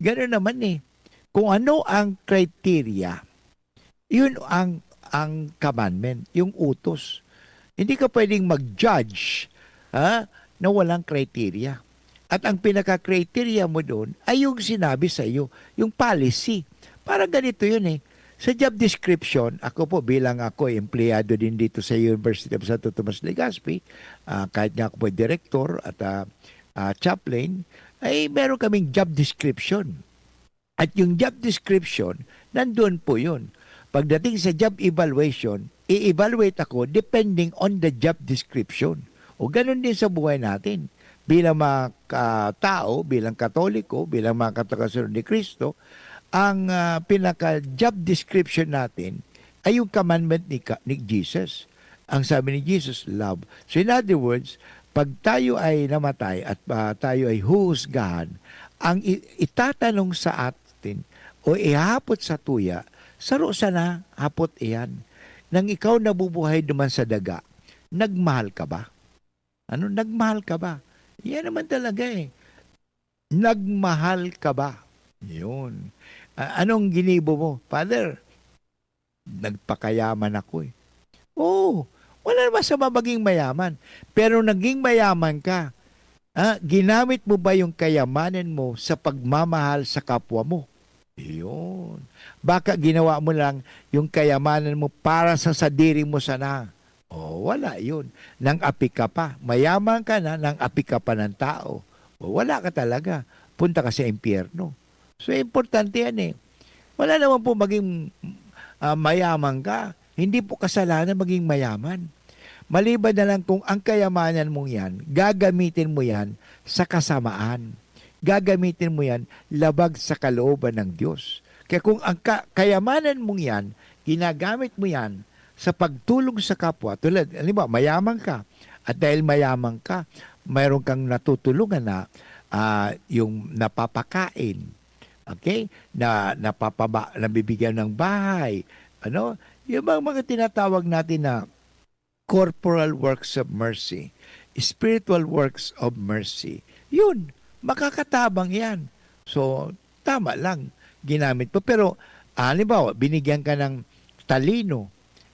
gano'n naman eh. Kung ano ang criteria, yun ang, ang commandment, yung utos. Hindi ka pwedeng mag-judge, ha, na walang criteria. At ang pinaka-criteria mo doon ay yung sinabi sa iyo, yung policy. Parang ganito yun eh. Sa job description, ako po bilang ako empleyado din dito sa University of Santo Tomas Legazpi, ah, kahit nga ako po direktor at ah, ah, chaplain, ay meron kaming job description. At yung job description, nandun po yun. Pagdating sa job evaluation, i-evaluate ako depending on the job description. O ganun din sa buhay natin. Bilang mga ka- tao, bilang Katoliko, bilang mga katakasunod ni Kristo, ang ah, pinaka-job description natin ay yung commandment ni, ka- ni Jesus. Ang sabi ni Jesus, love. So in other words, pag tayo ay namatay at ah, tayo ay huhusgahan, ang i- itatanong sa atin o ihahapot sa tuya, saro sana hapot iyan, nang ikaw nabubuhay duman sa daga, nagmahal ka ba? Ano, nagmahal ka ba? Yan naman talaga eh. Nagmahal ka ba? Yun. A- anong ginibo mo? Father, nagpakayaman ako eh. Oo, wala naman sa maging mayaman. Pero naging mayaman ka, ah, ginamit mo ba yung kayamanan mo sa pagmamahal sa kapwa mo? Yun. Baka ginawa mo lang yung kayamanan mo para sa sadiri mo sana. Oh, wala yun. Nang api ka pa. Mayaman ka na, nang api ka pa ng tao. O, wala ka talaga. Punta ka sa impyerno. So, importante yan eh. Wala naman po maging ah, mayaman ka. Hindi po kasalanan maging mayaman. Maliban na lang kung ang kayamanan mong yan, gagamitin mo yan sa kasamaan. Gagamitin mo yan labag sa kalooban ng Diyos. Kaya kung ang ka- kayamanan mong yan, ginagamit mo yan sa pagtulong sa kapwa, tulad, halimbawa, mayaman ka, at dahil mayaman ka, mayroon kang natutulungan na ah, yung napapakain, okay? Na napapaba, nabibigyan ng bahay, ano? Yung mga, mga tinatawag natin na corporal works of mercy, spiritual works of mercy. Yun, makakatabang yan. So, tama lang. ginamit mo. Pero, ah, halimbawa, binigyan ka ng talino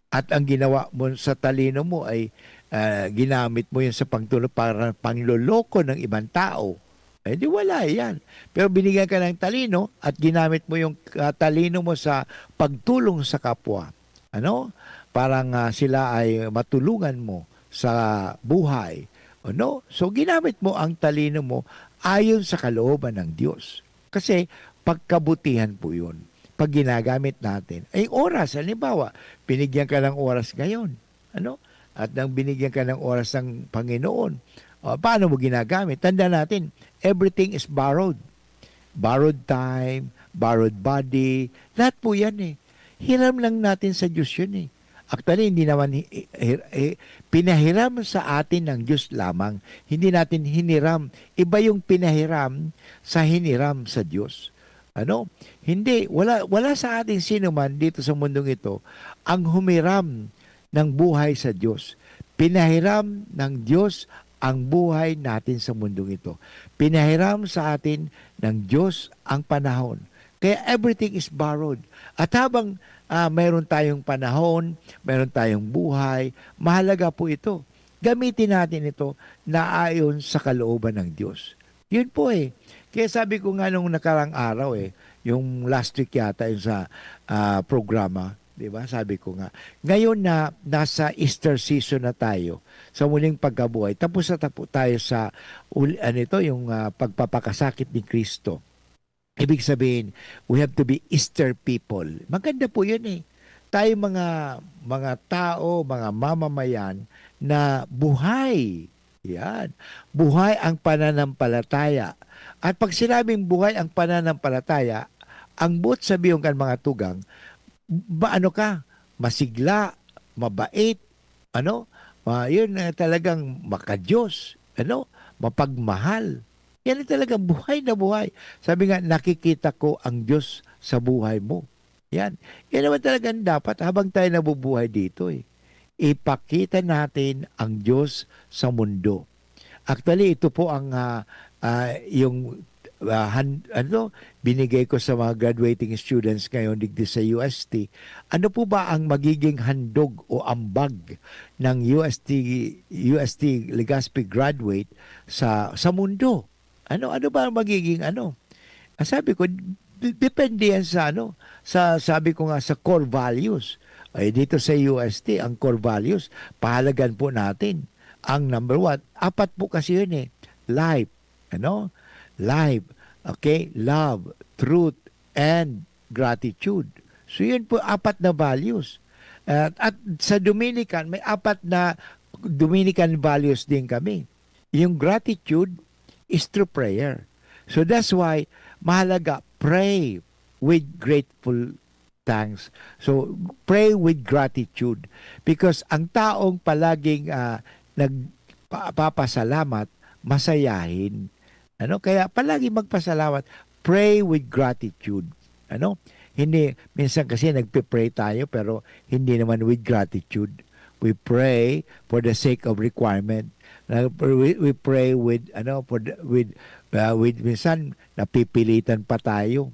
at ang ginawa mo sa talino mo ay, ah, ginamit mo yun sa pagtulong para pangloloko ng ibang tao. Eh, di wala yan. Pero binigyan ka ng talino at ginamit mo yung, ah, talino mo sa pagtulong sa kapwa. Ano? Parang, ah, sila ay matulungan mo sa buhay. Ano? So, ginamit mo ang talino mo ayon sa kalooban ng Diyos. Kasi pagkabutihan po yun. Pag ginagamit natin, ay oras, halimbawa, binigyan ka ng oras ngayon. Ano? At nang binigyan ka ng oras ng Panginoon, o, paano mo ginagamit? Tanda natin, everything is borrowed. Borrowed time, borrowed body, lahat po yan eh. Hiram lang natin sa Diyos yun eh. Actually, hindi naman hi- hi- hi- pinahiram sa atin ng Diyos lamang. Hindi natin hiniram. Iba yung pinahiram sa hiniram sa Diyos. Ano? Hindi, wala, wala sa ating sino man dito sa mundong ito ang humiram ng buhay sa Diyos. Pinahiram ng Diyos ang buhay natin sa mundong ito. Pinahiram sa atin ng Diyos ang panahon. Kaya everything is borrowed. At habang, ah, mayroon tayong panahon, mayroon tayong buhay, mahalaga po ito. Gamitin natin ito na ayon sa kalooban ng Diyos. Yun po eh. Kaya sabi ko nga nung nakarang araw eh, yung last week yata, yung sa, ah, programa, di ba? Sabi ko nga, ngayon na nasa Easter season na tayo, sa muling pagkabuhay, tapos na tapo tayo sa ul- ano ito, yung, ah, pagpapakasakit ni Kristo. Ibig sabihin, we have to be Easter people. Maganda po yun eh. Tayo mga, mga tao, mga mamamayan na buhay. Yan. Buhay ang pananampalataya. At pag sinabing buhay ang pananampalataya, ang buot sabihon kan mga tugang, ba, ano ka, masigla, mabait, ano, ah, yun, eh, talagang makadiyos, ano, mapagmahal. Yan ang talagang buhay na buhay. Sabi nga, "Nakikita ko ang Diyos sa buhay mo." Yan. Yan naman talagang dapat habang tayo nabubuhay dito eh. Ipakita natin ang Diyos sa mundo. Actually, ito po ang, ah, ah, yung, ah, han- ano, binigay ko sa mga graduating students ngayon digdi sa U S T. Ano po ba ang magiging handog o ambag ng U S T, U S T Legazpi graduate sa, sa mundo? Ano, ano ba ang magiging ano? Ah, sabi ko, "De- depende yan sa ano, sa, sabi ko nga, sa core values." Ay, dito sa U S T, ang core values, pahalagan po natin. Ang number one, apat po kasi yun eh. Life, ano? Life, okay? Love, truth, and gratitude. So, yun po, apat na values. At, at sa Dominican, may apat na Dominican values din kami. Yung gratitude is through prayer. So, that's why, mahalaga, pray with grateful thanks. So, pray with gratitude. Because ang taong palaging, ah, nagpapasalamat, masayahin. Ano? Kaya palagi magpasalamat. Pray with gratitude. Ano? Hindi, minsan kasi nagpe-pray tayo, pero hindi naman with gratitude. We pray for the sake of requirement. Na, we, we pray with, ano, for the, with, ah, with, minsan, napipilitan pa tayo.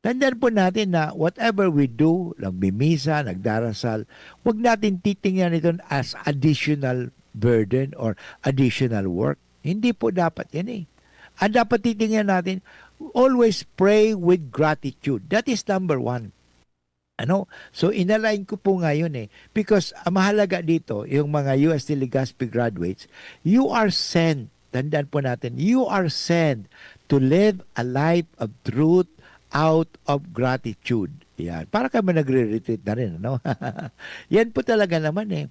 Tandaan po natin na whatever we do, nagmimisa, nagdarasal, huwag natin titingnan ito as additional burden or additional work. Hindi po dapat yan eh. Ang dapat titingnan natin, always pray with gratitude. That is number one. Ano? So, inalign ko po ngayon eh. Because ang mahalaga dito, yung mga U S T Legazpi graduates, you are sent. Tandaan po natin, you are sent to live a life of truth out of gratitude. Yan. Para kami nagre-retreat na rin, ano? Yan po talaga naman eh.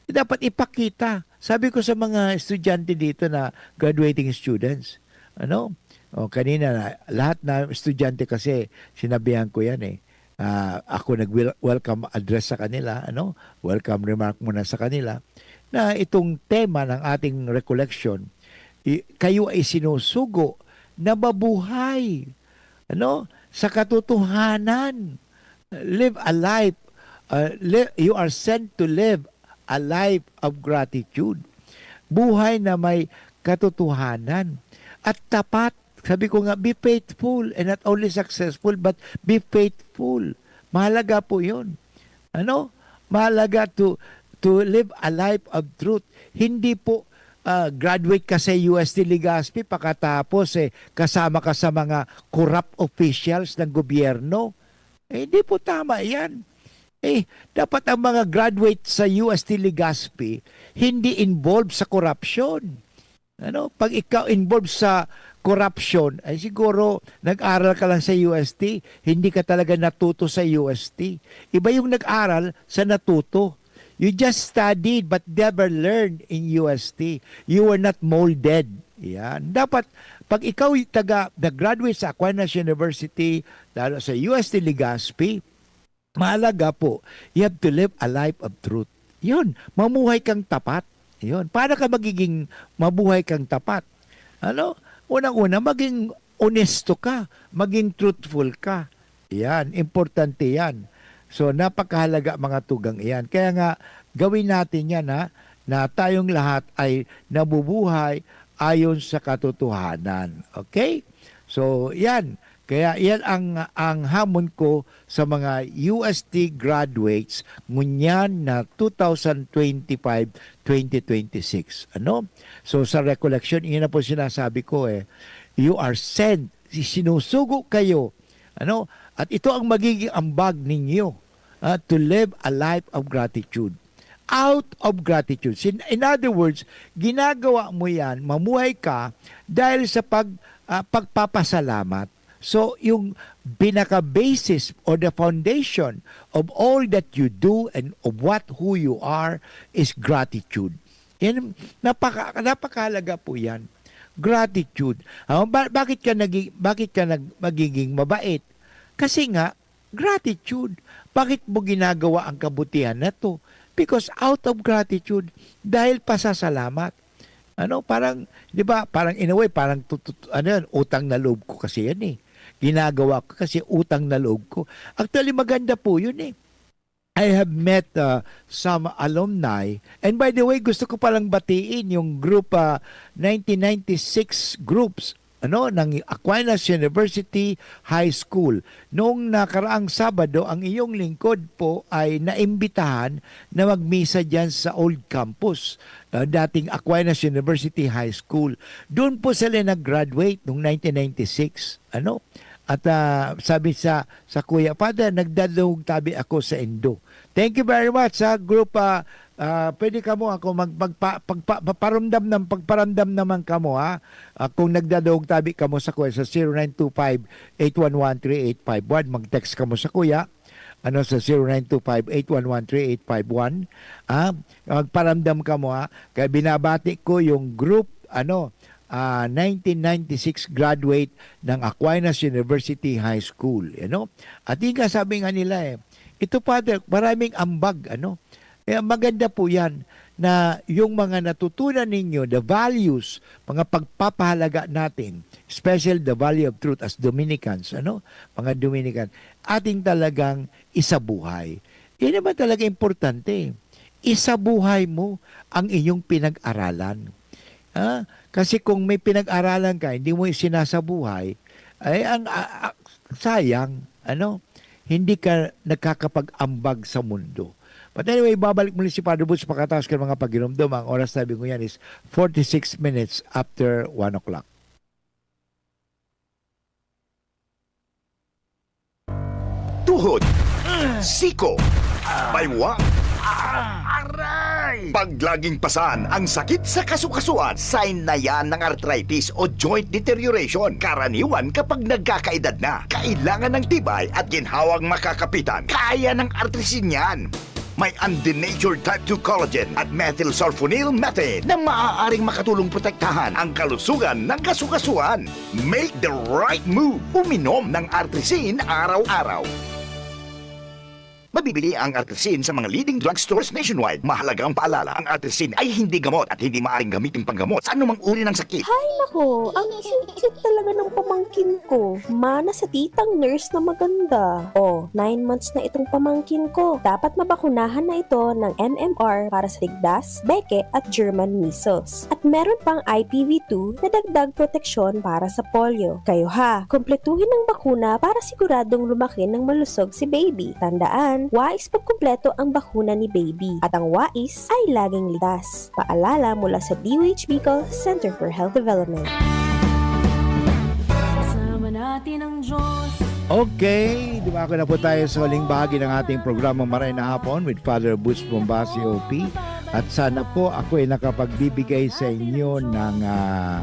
Dapat ipakita. Sabi ko sa mga estudyante dito na graduating students, ano? O, kanina na, lahat na estudyante kasi sinabihan ko yan eh. Ah, ako nag-wel-, welcome address sa kanila, ano? Welcome remark muna sa kanila na itong tema ng ating recollection, i-, kayo ay sinusugo na mabuhay, ano? Sa katotohanan. Live a life, uh, li-, you are sent to live a life of gratitude. Buhay na may katotohanan at tapat Sabi ko nga, "Be faithful and not only successful, but be faithful." Mahalaga po 'yun. Ano? Mahalaga to, to live a life of truth. Hindi po, ah, graduate ka sa U S T Legazpi, pakatapos, eh, kasama ka sa mga corrupt officials ng gobyerno. Eh, hindi po tama 'yan. Eh, dapat ang mga graduate sa U S T Legazpi, hindi involved sa korupsyon. Ano? 'Pag ikaw involved sa korupsyon, ay siguro nag-aral ka lang sa U S T, hindi ka talaga natuto sa U S T. Iba yung nag-aral sa natuto. You just studied but never learned in U S T. You were not molded. Yan. Dapat, 'pag ikaw taga, nag-graduate sa Aquinas University, lalo sa U S T Legazpi, mahalaga po, you have to live a life of truth. 'Yun, mamuhay kang tapat. 'Yun, paano ka magiging mabuhay kang tapat? Ano? Unang-una, maging onesto ka, maging truthful ka. 'Yan, importante 'yan. So, napakahalaga mga tugang iyan. Kaya nga, gawin natin 'yan, ha, na tayong lahat ay nabubuhay ayon sa katotohanan. Okay? So, 'yan. Kaya 'yan ang, ang hamon ko sa mga U S T graduates ngunyan na two thousand twenty-five, twenty twenty-six. Ano? So, sa recollection, iyon na po sinasabi ko eh, you are sent, si-, sinusugo kayo, ano? At ito ang magiging ambag ninyo, ah, to live a life of gratitude. Out of gratitude. Sin-, in other words, ginagawa mo 'yan, mamuhay ka dahil sa pag-, ah, pagpapasalamat. So, yung pinaka-basis or the foundation of all that you do and of what, who you are is gratitude. Yan, napaka-, napakahalaga po 'yan. Gratitude. Ah, ba-, bakit ka nagi-, bakit ka nag-, magiging mabait? Kasi nga, gratitude. Bakit mo ginagawa ang kabutihan na 'to? Because out of gratitude, dahil pasasalamat. Ano, parang, 'di ba, parang in a way, parang tu-, tu-, tu-, ano 'yan, utang na loob ko kasi 'yan eh. Ginagawa ko kasi utang na loob ko. Actually, maganda po 'yun eh. I have met, ah, some alumni. And by the way, gusto ko palang batiin yung group, ah, nineteen ninety-six groups, ano, ng Aquinas University High School. Noong nakaraang Sabado, ang iyong lingkod po ay naimbitahan na magmisa diyan sa old campus, ah, dating Aquinas University High School. Doon po sila nag-graduate noong nineteen ninety-six, ano? At, ah, sabi sa, sa kuya, "Father, nagdadangog tabi ako sa indo." Thank you very much sa group, ah, ah, pwede kamo ako mag-, magpa-, pagpa-, paparamdam nam-, pagparamdam naman kamo, ha? Ah, kung nagdadangog tabi kamo sa kuya sa zero nine two five, eight one one, three eight five one, mag-text kamo sa kuya, ano, sa zero nine two five, eight one one, three eight five one, ah, magparamdam kamo, ha? Kaya binabati ko yung group, ano, ah, nineteen ninety-six graduate ng Aquinas University High School, you know? At yun nga sabi nga nila eh, "Ito, Father, maraming ambag, ano?" Kaya maganda po yan na yung mga natutunan ninyo, the values, mga pagpapahalaga natin, especially the value of truth as Dominicans, ano? Mga Dominican, ating talagang isabuhay. Yan naman talaga importante. Isabuhay mo ang inyong pinag-aralan. Ah, kasi kung may pinag-aralan ka, hindi mo isinasabuhay, ay ang, a-, a-, sayang, ano? Hindi ka nagkakapag-ambag sa mundo. But anyway, babalik muli si Father Boots pakataos kan mga pagiromdom. Ang oras, sabi ko yan, is forty-six minutes after one o'clock. Tuhod, siko, baywang, aray! Paglaging pasan ang sakit sa kasukasuan, sign na yan ng arthritis o joint deterioration. Karaniwan kapag nagkakaedad na, kailangan ng tibay at ginhawang makakapitan. Kaya ng Artrisin yan. May undenatured type two collagen at methylsulfonyl methane na maaaring makatulong protektahan ang kalusugan ng kasukasuan. Make the right move. Uminom ng Artrisin araw-araw. Mabibili ang Artesin sa mga leading drugstores nationwide. Mahalagang paalala, ang Artesin ay hindi gamot at hindi maaaring gamitin panggamot sa anumang uri ng sakit. Hay nako, ang cute-cute talaga ng pamangkin ko. Mana sa titang nurse na maganda. Oh, nine months na itong pamangkin ko. Dapat mabakunahan na ito ng M M R para sa tigdas, beke at German measles. At meron pang I P V two na dagdag proteksyon para sa polio. Kayo ha, kumpletuhin ang bakuna para siguradong lumaki ng malusog si baby. Tandaan, wais pagkumpleto ang bakuna ni baby. At ang wais ay laging ligtas. Paalala mula sa D O H Bicol Center for Health Development. Kasama natin ang Diyos. Okay, dumako na po tayo sa huling bahagi ng ating programang Maray na Hapon with Father Butch Bombacio, O P. At sana po ako ay nakapagbibigay sa inyo ng, ah,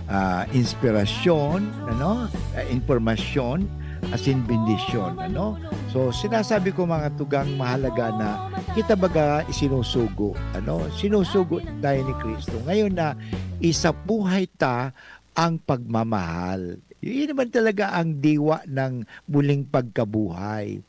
ah, inspirasyon, ano, ah, impormasyon, asin bendisyon, ano. So, sinasabi ko, mga tugang, mahalaga na kita baga isinusugo, ano, sinusugo tayo ni Kristo. Ngayon na isabuhay ta ang pagmamahal. Yun naman talaga ang diwa ng muling pagkabuhay.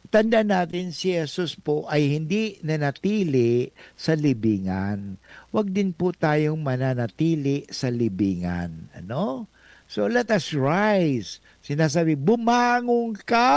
Tandaan natin, si Jesus po ay hindi nanatili sa libingan. Wag din po tayong mananatili sa libingan. Ano? So, let us rise. Sinasabi, "Bumangon ka!"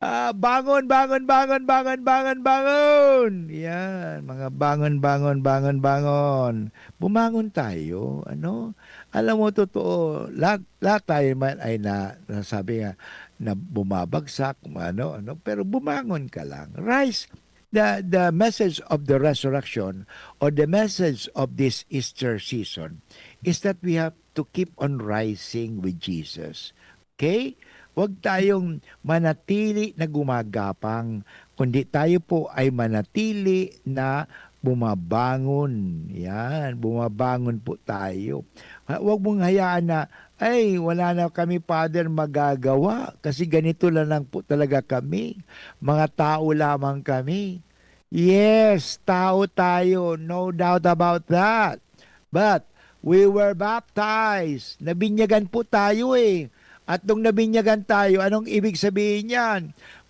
Ah, bangon, bangon, bangon, bangon, bangon, bangon! Yan, mga bangon, bangon, bangon, bangon. Bumangon tayo, ano? Alam mo, totoo, lahat, lahat tayo man ay na, nasabi nga, na bumabagsak, ano, ano, pero bumangon ka lang. Rise. The, the message of the resurrection or the message of this Easter season is that we have to keep on rising with Jesus. Okay? Huwag tayong manatili na gumagapang, kundi tayo po ay manatili na bumabangon. Yan, bumabangon po tayo. Ha, huwag mong hayaan na, "Ay, wala na kami, Father, magagawa kasi ganito na lang po talaga kami. Mga tao lamang kami." Yes, tao tayo. No doubt about that. But we were baptized. Nabinyagan po tayo eh. At nung nabinyagan tayo, anong ibig sabihin niyan?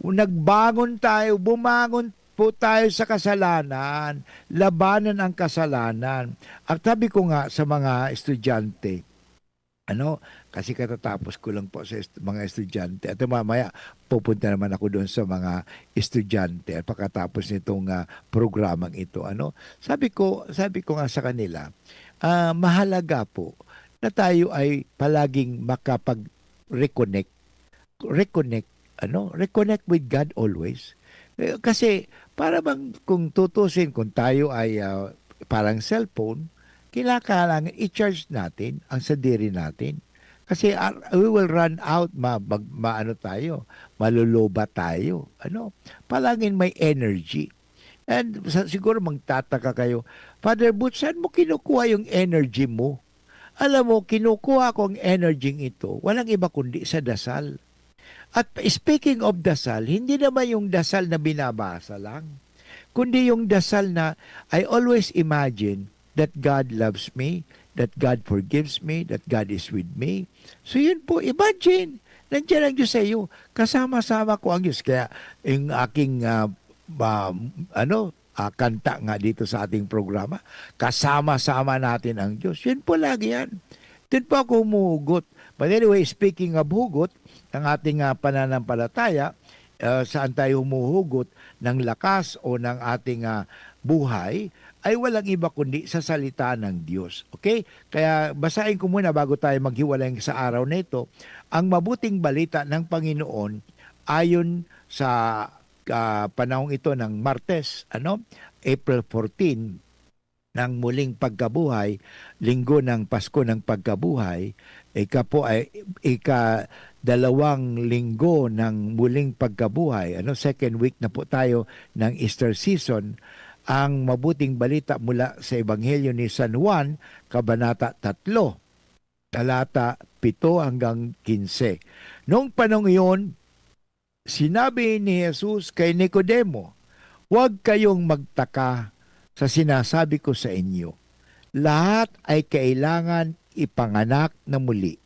Nagbangon tayo, bumangon po tayo sa kasalanan. Labanan ang kasalanan. At sabi ko nga sa mga estudyante, ano, kasi katatapos ko lang po sa est-, mga estudyante. At mamaya, pupunta naman ako doon sa mga estudyante at pagkatapos nitong, ah, programang ito, ano. Sabi ko, sabi ko nga sa kanila, ah, mahalaga po na tayo ay palaging makapag-reconnect, reconnect, ano, reconnect with God always. Eh, kasi para bang kung tutusin, kung tayo ay, ah, parang cellphone, kinakailangan i-charge natin ang sadiri natin. Kasi, ah, we will run out, ma-, mag-, maano tayo, maluluba tayo, ano? Palaging may energy. And sa, siguro magtataka kayo, "Father Butch, saan mo kinukuha yung energy mo?" Alam mo, kinukuha ko ang energy ito, walang iba kundi sa dasal. At speaking of dasal, hindi naman yung dasal na binabasa lang, kundi yung dasal na I always imagine that God loves me, that God forgives me, that God is with me. So yun po, imagine, nandiyan ang Diyos sa iyo. Kasama-sama ko ang Diyos. Kaya yung aking, ah, ba, ano, ah, kanta nga dito sa ating programa, "Kasama-sama natin ang Diyos." Yun po lagi yan. Doon po ako humuhugot. But anyway, speaking of hugot, ng ating, ah, pananampalataya, ah, saan tayo humuhugot ng lakas o ng ating, ah, buhay, ay walang iba kundi sa salita ng Diyos. Okay? Kaya basahin ko muna bago tayo maghiwalay sa araw na ito, ang mabuting balita ng Panginoon ayon sa, ah, panahong ito ng Martes, ano, April fourteen, ng muling pagkabuhay, linggo ng Pasko ng pagkabuhay, ika po ay, ikadalawang linggo ng muling pagkabuhay, ano, second week na po tayo ng Easter season. Ang mabuting balita mula sa Ebanghelyo ni San Juan, Kabanata tatlo, talata pito hanggang kinse. Noong panahon iyon, sinabi ni Jesus kay Nicodemo, "Huwag kayong magtaka sa sinasabi ko sa inyo. Lahat ay kailangan ipanganak na muli.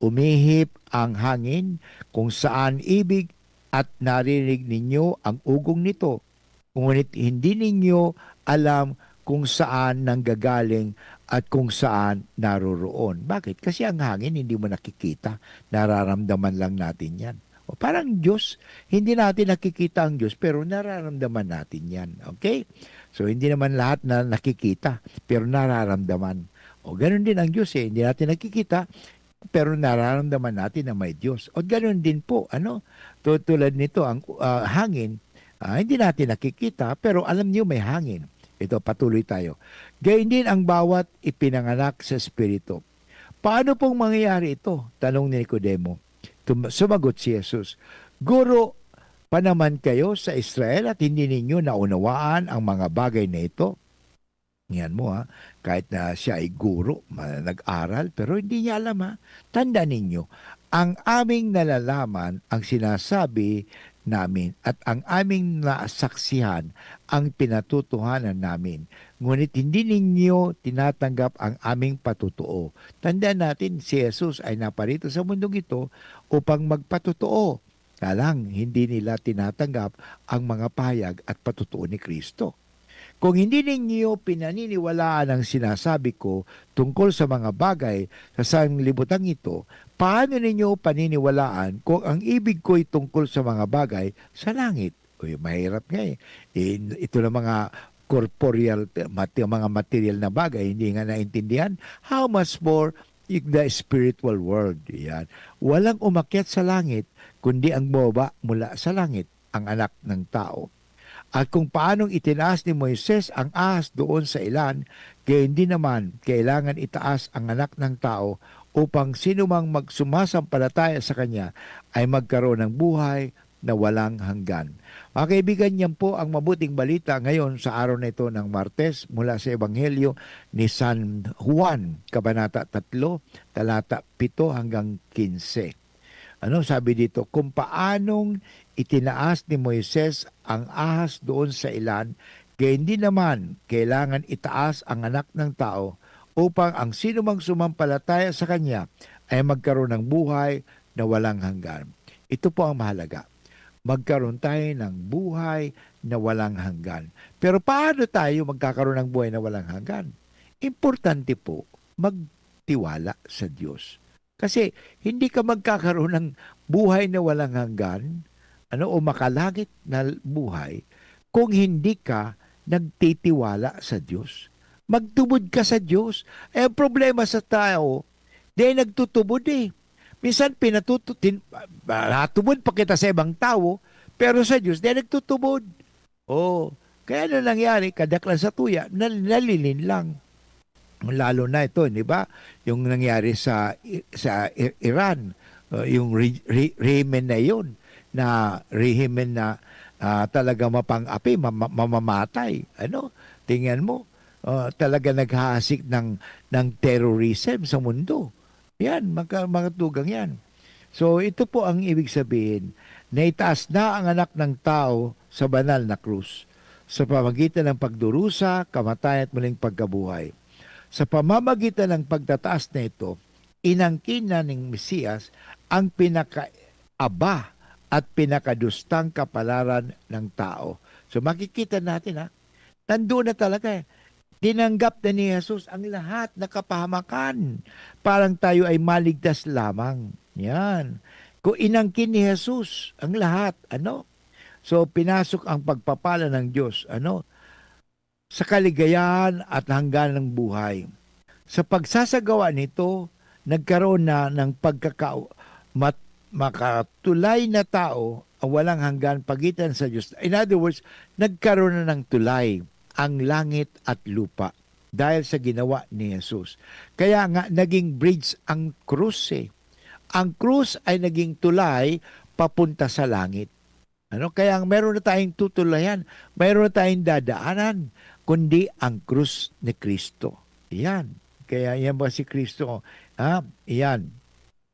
Umihip ang hangin kung saan ibig at naririnig ninyo ang ugong nito, ngunit hindi ninyo alam kung saan nanggagaling at kung saan naroroon. Bakit? Kasi ang hangin hindi mo nakikita, nararamdaman lang natin yan. O parang Diyos, hindi natin nakikita ang Diyos pero nararamdaman natin yan. Okay? So hindi naman lahat na nakikita pero nararamdaman. O ganun din ang Diyos eh, hindi natin nakikita pero nararamdaman natin na may Diyos. O ganun din po, ano? Tu- tulad nito, ang ah, hangin, ah, hindi natin nakikita pero alam niyo may hangin. Ito, patuloy tayo. Gayon din ang bawat ipinanganak sa Espiritu. Paano pong mangyayari ito? Tanong ni Nicodemo. Tum- sumagot si Jesus, "Guro, pa naman kayo sa Israel at hindi ninyo naunawaan ang mga bagay na ito?" Yan mo ha, kahit na siya ay guro, ma- nag-aral, pero hindi niya alam ha. Tanda ninyo, ang aming nalalaman ang sinasabi namin at ang aming nasaksihan ang pinatutuhanan namin. Ngunit hindi ninyo tinatanggap ang aming patotoo. Tandaan natin, si Jesus ay naparito sa mundong ito upang magpatotoo. Kaya lang, hindi nila tinatanggap ang mga pahayag at patotoo ni Kristo. Kung hindi ninyo pinaniniwalaan ang sinasabi ko tungkol sa mga bagay sa sanglibutang ito, paano ninyo paniniwalaan kung ang ibig ko'y tungkol sa mga bagay sa langit? Uy, mahirap nga eh. In, ito na mga corporeal, mati, mga material na bagay, hindi nga naintindihan. How much more in the spiritual world? Yan. Walang umakyat sa langit, kundi ang bumaba mula sa langit, ang anak ng tao. At kung paanong itinaas ni Moises ang ahas doon sa ilan, kaya hindi naman kailangan itaas ang anak ng tao upang sinumang magsumasampalataya sa kanya ay magkaroon ng buhay na walang hanggan. Mga kaibigan, yan po ang mabuting balita ngayon sa araw na ito ng Martes mula sa Ebanghelyo ni San Juan, Kabanata tatlo, talata pito hanggang kinse. Ano sabi dito? Kung paanong itinaas ni Moises ang ahas doon sa ilan, kaya hindi naman kailangan itaas ang anak ng tao upang ang sinumang sumampalataya sa kanya ay magkaroon ng buhay na walang hanggan. Ito po ang mahalaga. Magkaroon tayo ng buhay na walang hanggan. Pero paano tayo magkakaroon ng buhay na walang hanggan? Importante po, magtiwala sa Diyos. Kasi hindi ka magkakaroon ng buhay na walang hanggan, ano, o makalangit na buhay kung hindi ka nagtitiwala sa Diyos. Magtubod ka sa Diyos. Eh, ang problema sa tao, di nagtutubod eh. Minsan pinatutu-, tin-, natubod pa kita sa ibang tawo, pero sa Diyos, di nagtutubod. Oh, kaya ano nangyari, kadaklan sa tuya, nal-, nalilin lang. Lalo na ito, di ba? Yung nangyari sa, sa I-, Iran, uh, yung re-, re-, rehimen na yun, na rehimen na, ah, talaga mapang-api, mama-, mamamatay. Ano? Tingnan mo, ah, talaga naghahasik ng, ng terrorism sa mundo. Yan, mga, mga tugang yan. So, ito po ang ibig sabihin, na itaas na ang anak ng tao sa banal na krus, sa pamagitan ng pagdurusa, kamatayan at muling pagkabuhay. Sa pamamagitan ng pagtataas na ito, inangkin na ning Mesiyas ang pinakaaba at pinakadustang kapalaran ng tao. So, makikita natin, ha, nandoon na talaga eh. Tinanggap na ni Jesus ang lahat na kapahamakan. Parang tayo ay maligtas lamang. Yan. Kung inangkin ni Jesus ang lahat, ano? So, pinasok ang pagpapala ng Diyos, ano? Sa kaligayahan at hangganang buhay. Sa pagsasagawa nito, nagkaroon na ng pagkaka-, mat-, makatulay na tao ang walang hanggan pagitan sa Diyos. In other words, nagkaroon na ng tulay ang langit at lupa dahil sa ginawa ni Jesus. Kaya nga, naging bridge ang krus eh. Ang krus ay naging tulay papunta sa langit. Ano? Kaya ang meron na tayong tutulayan, meron na tayong dadaanan, kundi ang krus ni Kristo. Yan. Kaya yan ba si Kristo? Ha? Yan.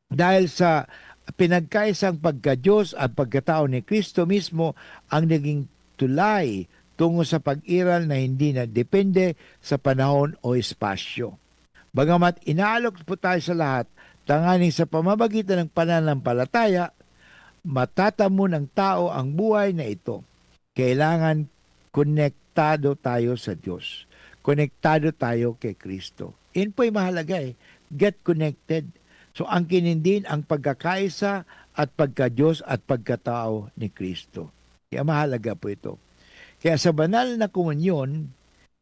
Dahil sa pinagkaisang pagka-Diyos at pagkatao ni Kristo mismo ang naging tulay tungo sa pag-iral na hindi na depende sa panahon o espasyo. Bagamat inaalok po tayo sa lahat, Tanganing sa pamamagitan ng pananampalataya, matatamo ng tao ang buhay na ito. Kailangan konektado tayo sa Diyos. Konektado tayo kay Kristo. Yan po'y mahalaga eh. Get connected. So, ang kinindin, ang pagkakaisa at pagka-Diyos at pagkatao ni Kristo. Kaya mahalaga po ito. Kaya sa banal na komunyon,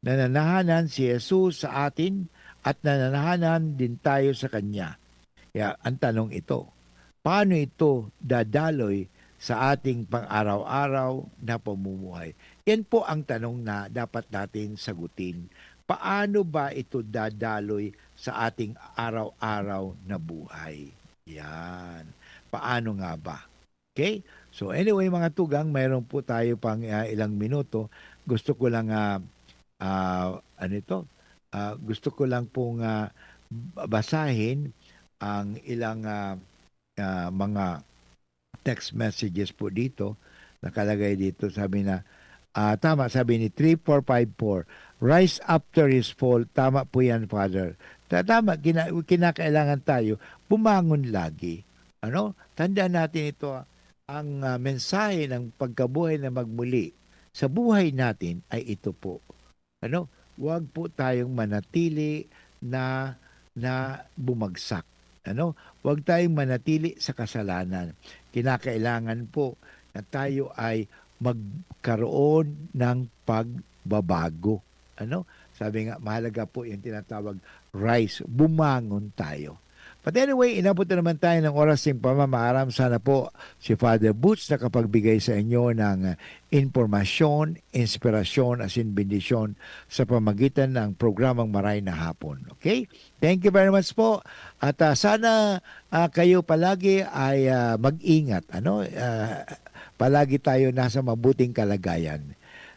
nananahanan si Jesus sa atin at nananahanan din tayo sa Kanya. Kaya ang tanong ito, paano ito dadaloy sa ating pang-araw-araw na pamumuhay? Yan po ang tanong na dapat natin sagutin. Paano ba ito dadaloy sa ating araw-araw na buhay? Yan. Paano nga ba? Okay? So anyway, mga tugang, mayroon po tayo pang, ah, ilang minuto. Gusto ko lang, ah, ah, ano ito? Ah, gusto ko lang pong, ah, basahin ang ilang, ah, ah, mga text messages po dito. Nakalagay dito, sabi na, ah, tama, sabi ni three four five four, "Rise after his fall." Tama po yan, Father. Ta-, tama, kina-, kinakailangan tayo bumangon lagi. Ano? Tandaan natin ito, ah, ang, ah, mensahe ng pagkabuhay na magmuli sa buhay natin ay ito po. Ano? Huwag po tayong manatili na, na bumagsak. Ano? Huwag tayong manatili sa kasalanan. Kinakailangan po na tayo ay magkaroon ng pagbabago. Ano? Sabi nga, mahalaga po yung tinatawag rise, bumangon tayo. But anyway, inabot na naman tayo ng oras ng pamamaaram. Sana po si Father Boots nakapagbigay sa inyo ng, ah, impormasyon, inspirasyon, asin bendisyon sa pamagitan ng programang Maray na Hapon. Okay? Thank you very much po. At, ah, sana, ah, kayo palagi ay, ah, mag-ingat, ano? Ah, palagi tayo nasa mabuting kalagayan.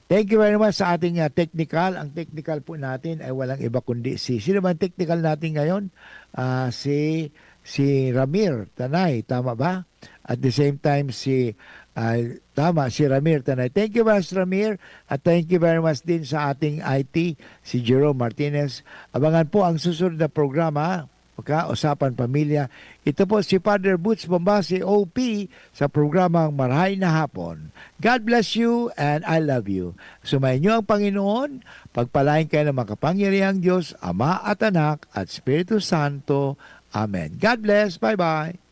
Thank you very much sa ating, ah, technical. Ang technical po natin ay walang iba kundi si, sino ba ang technical natin ngayon? Ah, si, si Ramir Tanay, tama ba? At the same time, si, ah, tama, si Ramir Tanay. Thank you very much, Ramir. At thank you very much din sa ating I T, si Jerome Martinez. Abangan po ang susunod na programa, okay? Usapan Pamilya. Ito po si Father Boots Bombasi, O P, sa programang Marahay na Hapon. God bless you and I love you. Sumayin niyo ang Panginoon. Pagpalain kayo ng makapangyarihang Diyos, Ama at Anak at Espiritu Santo. Amen. God bless. Bye-bye.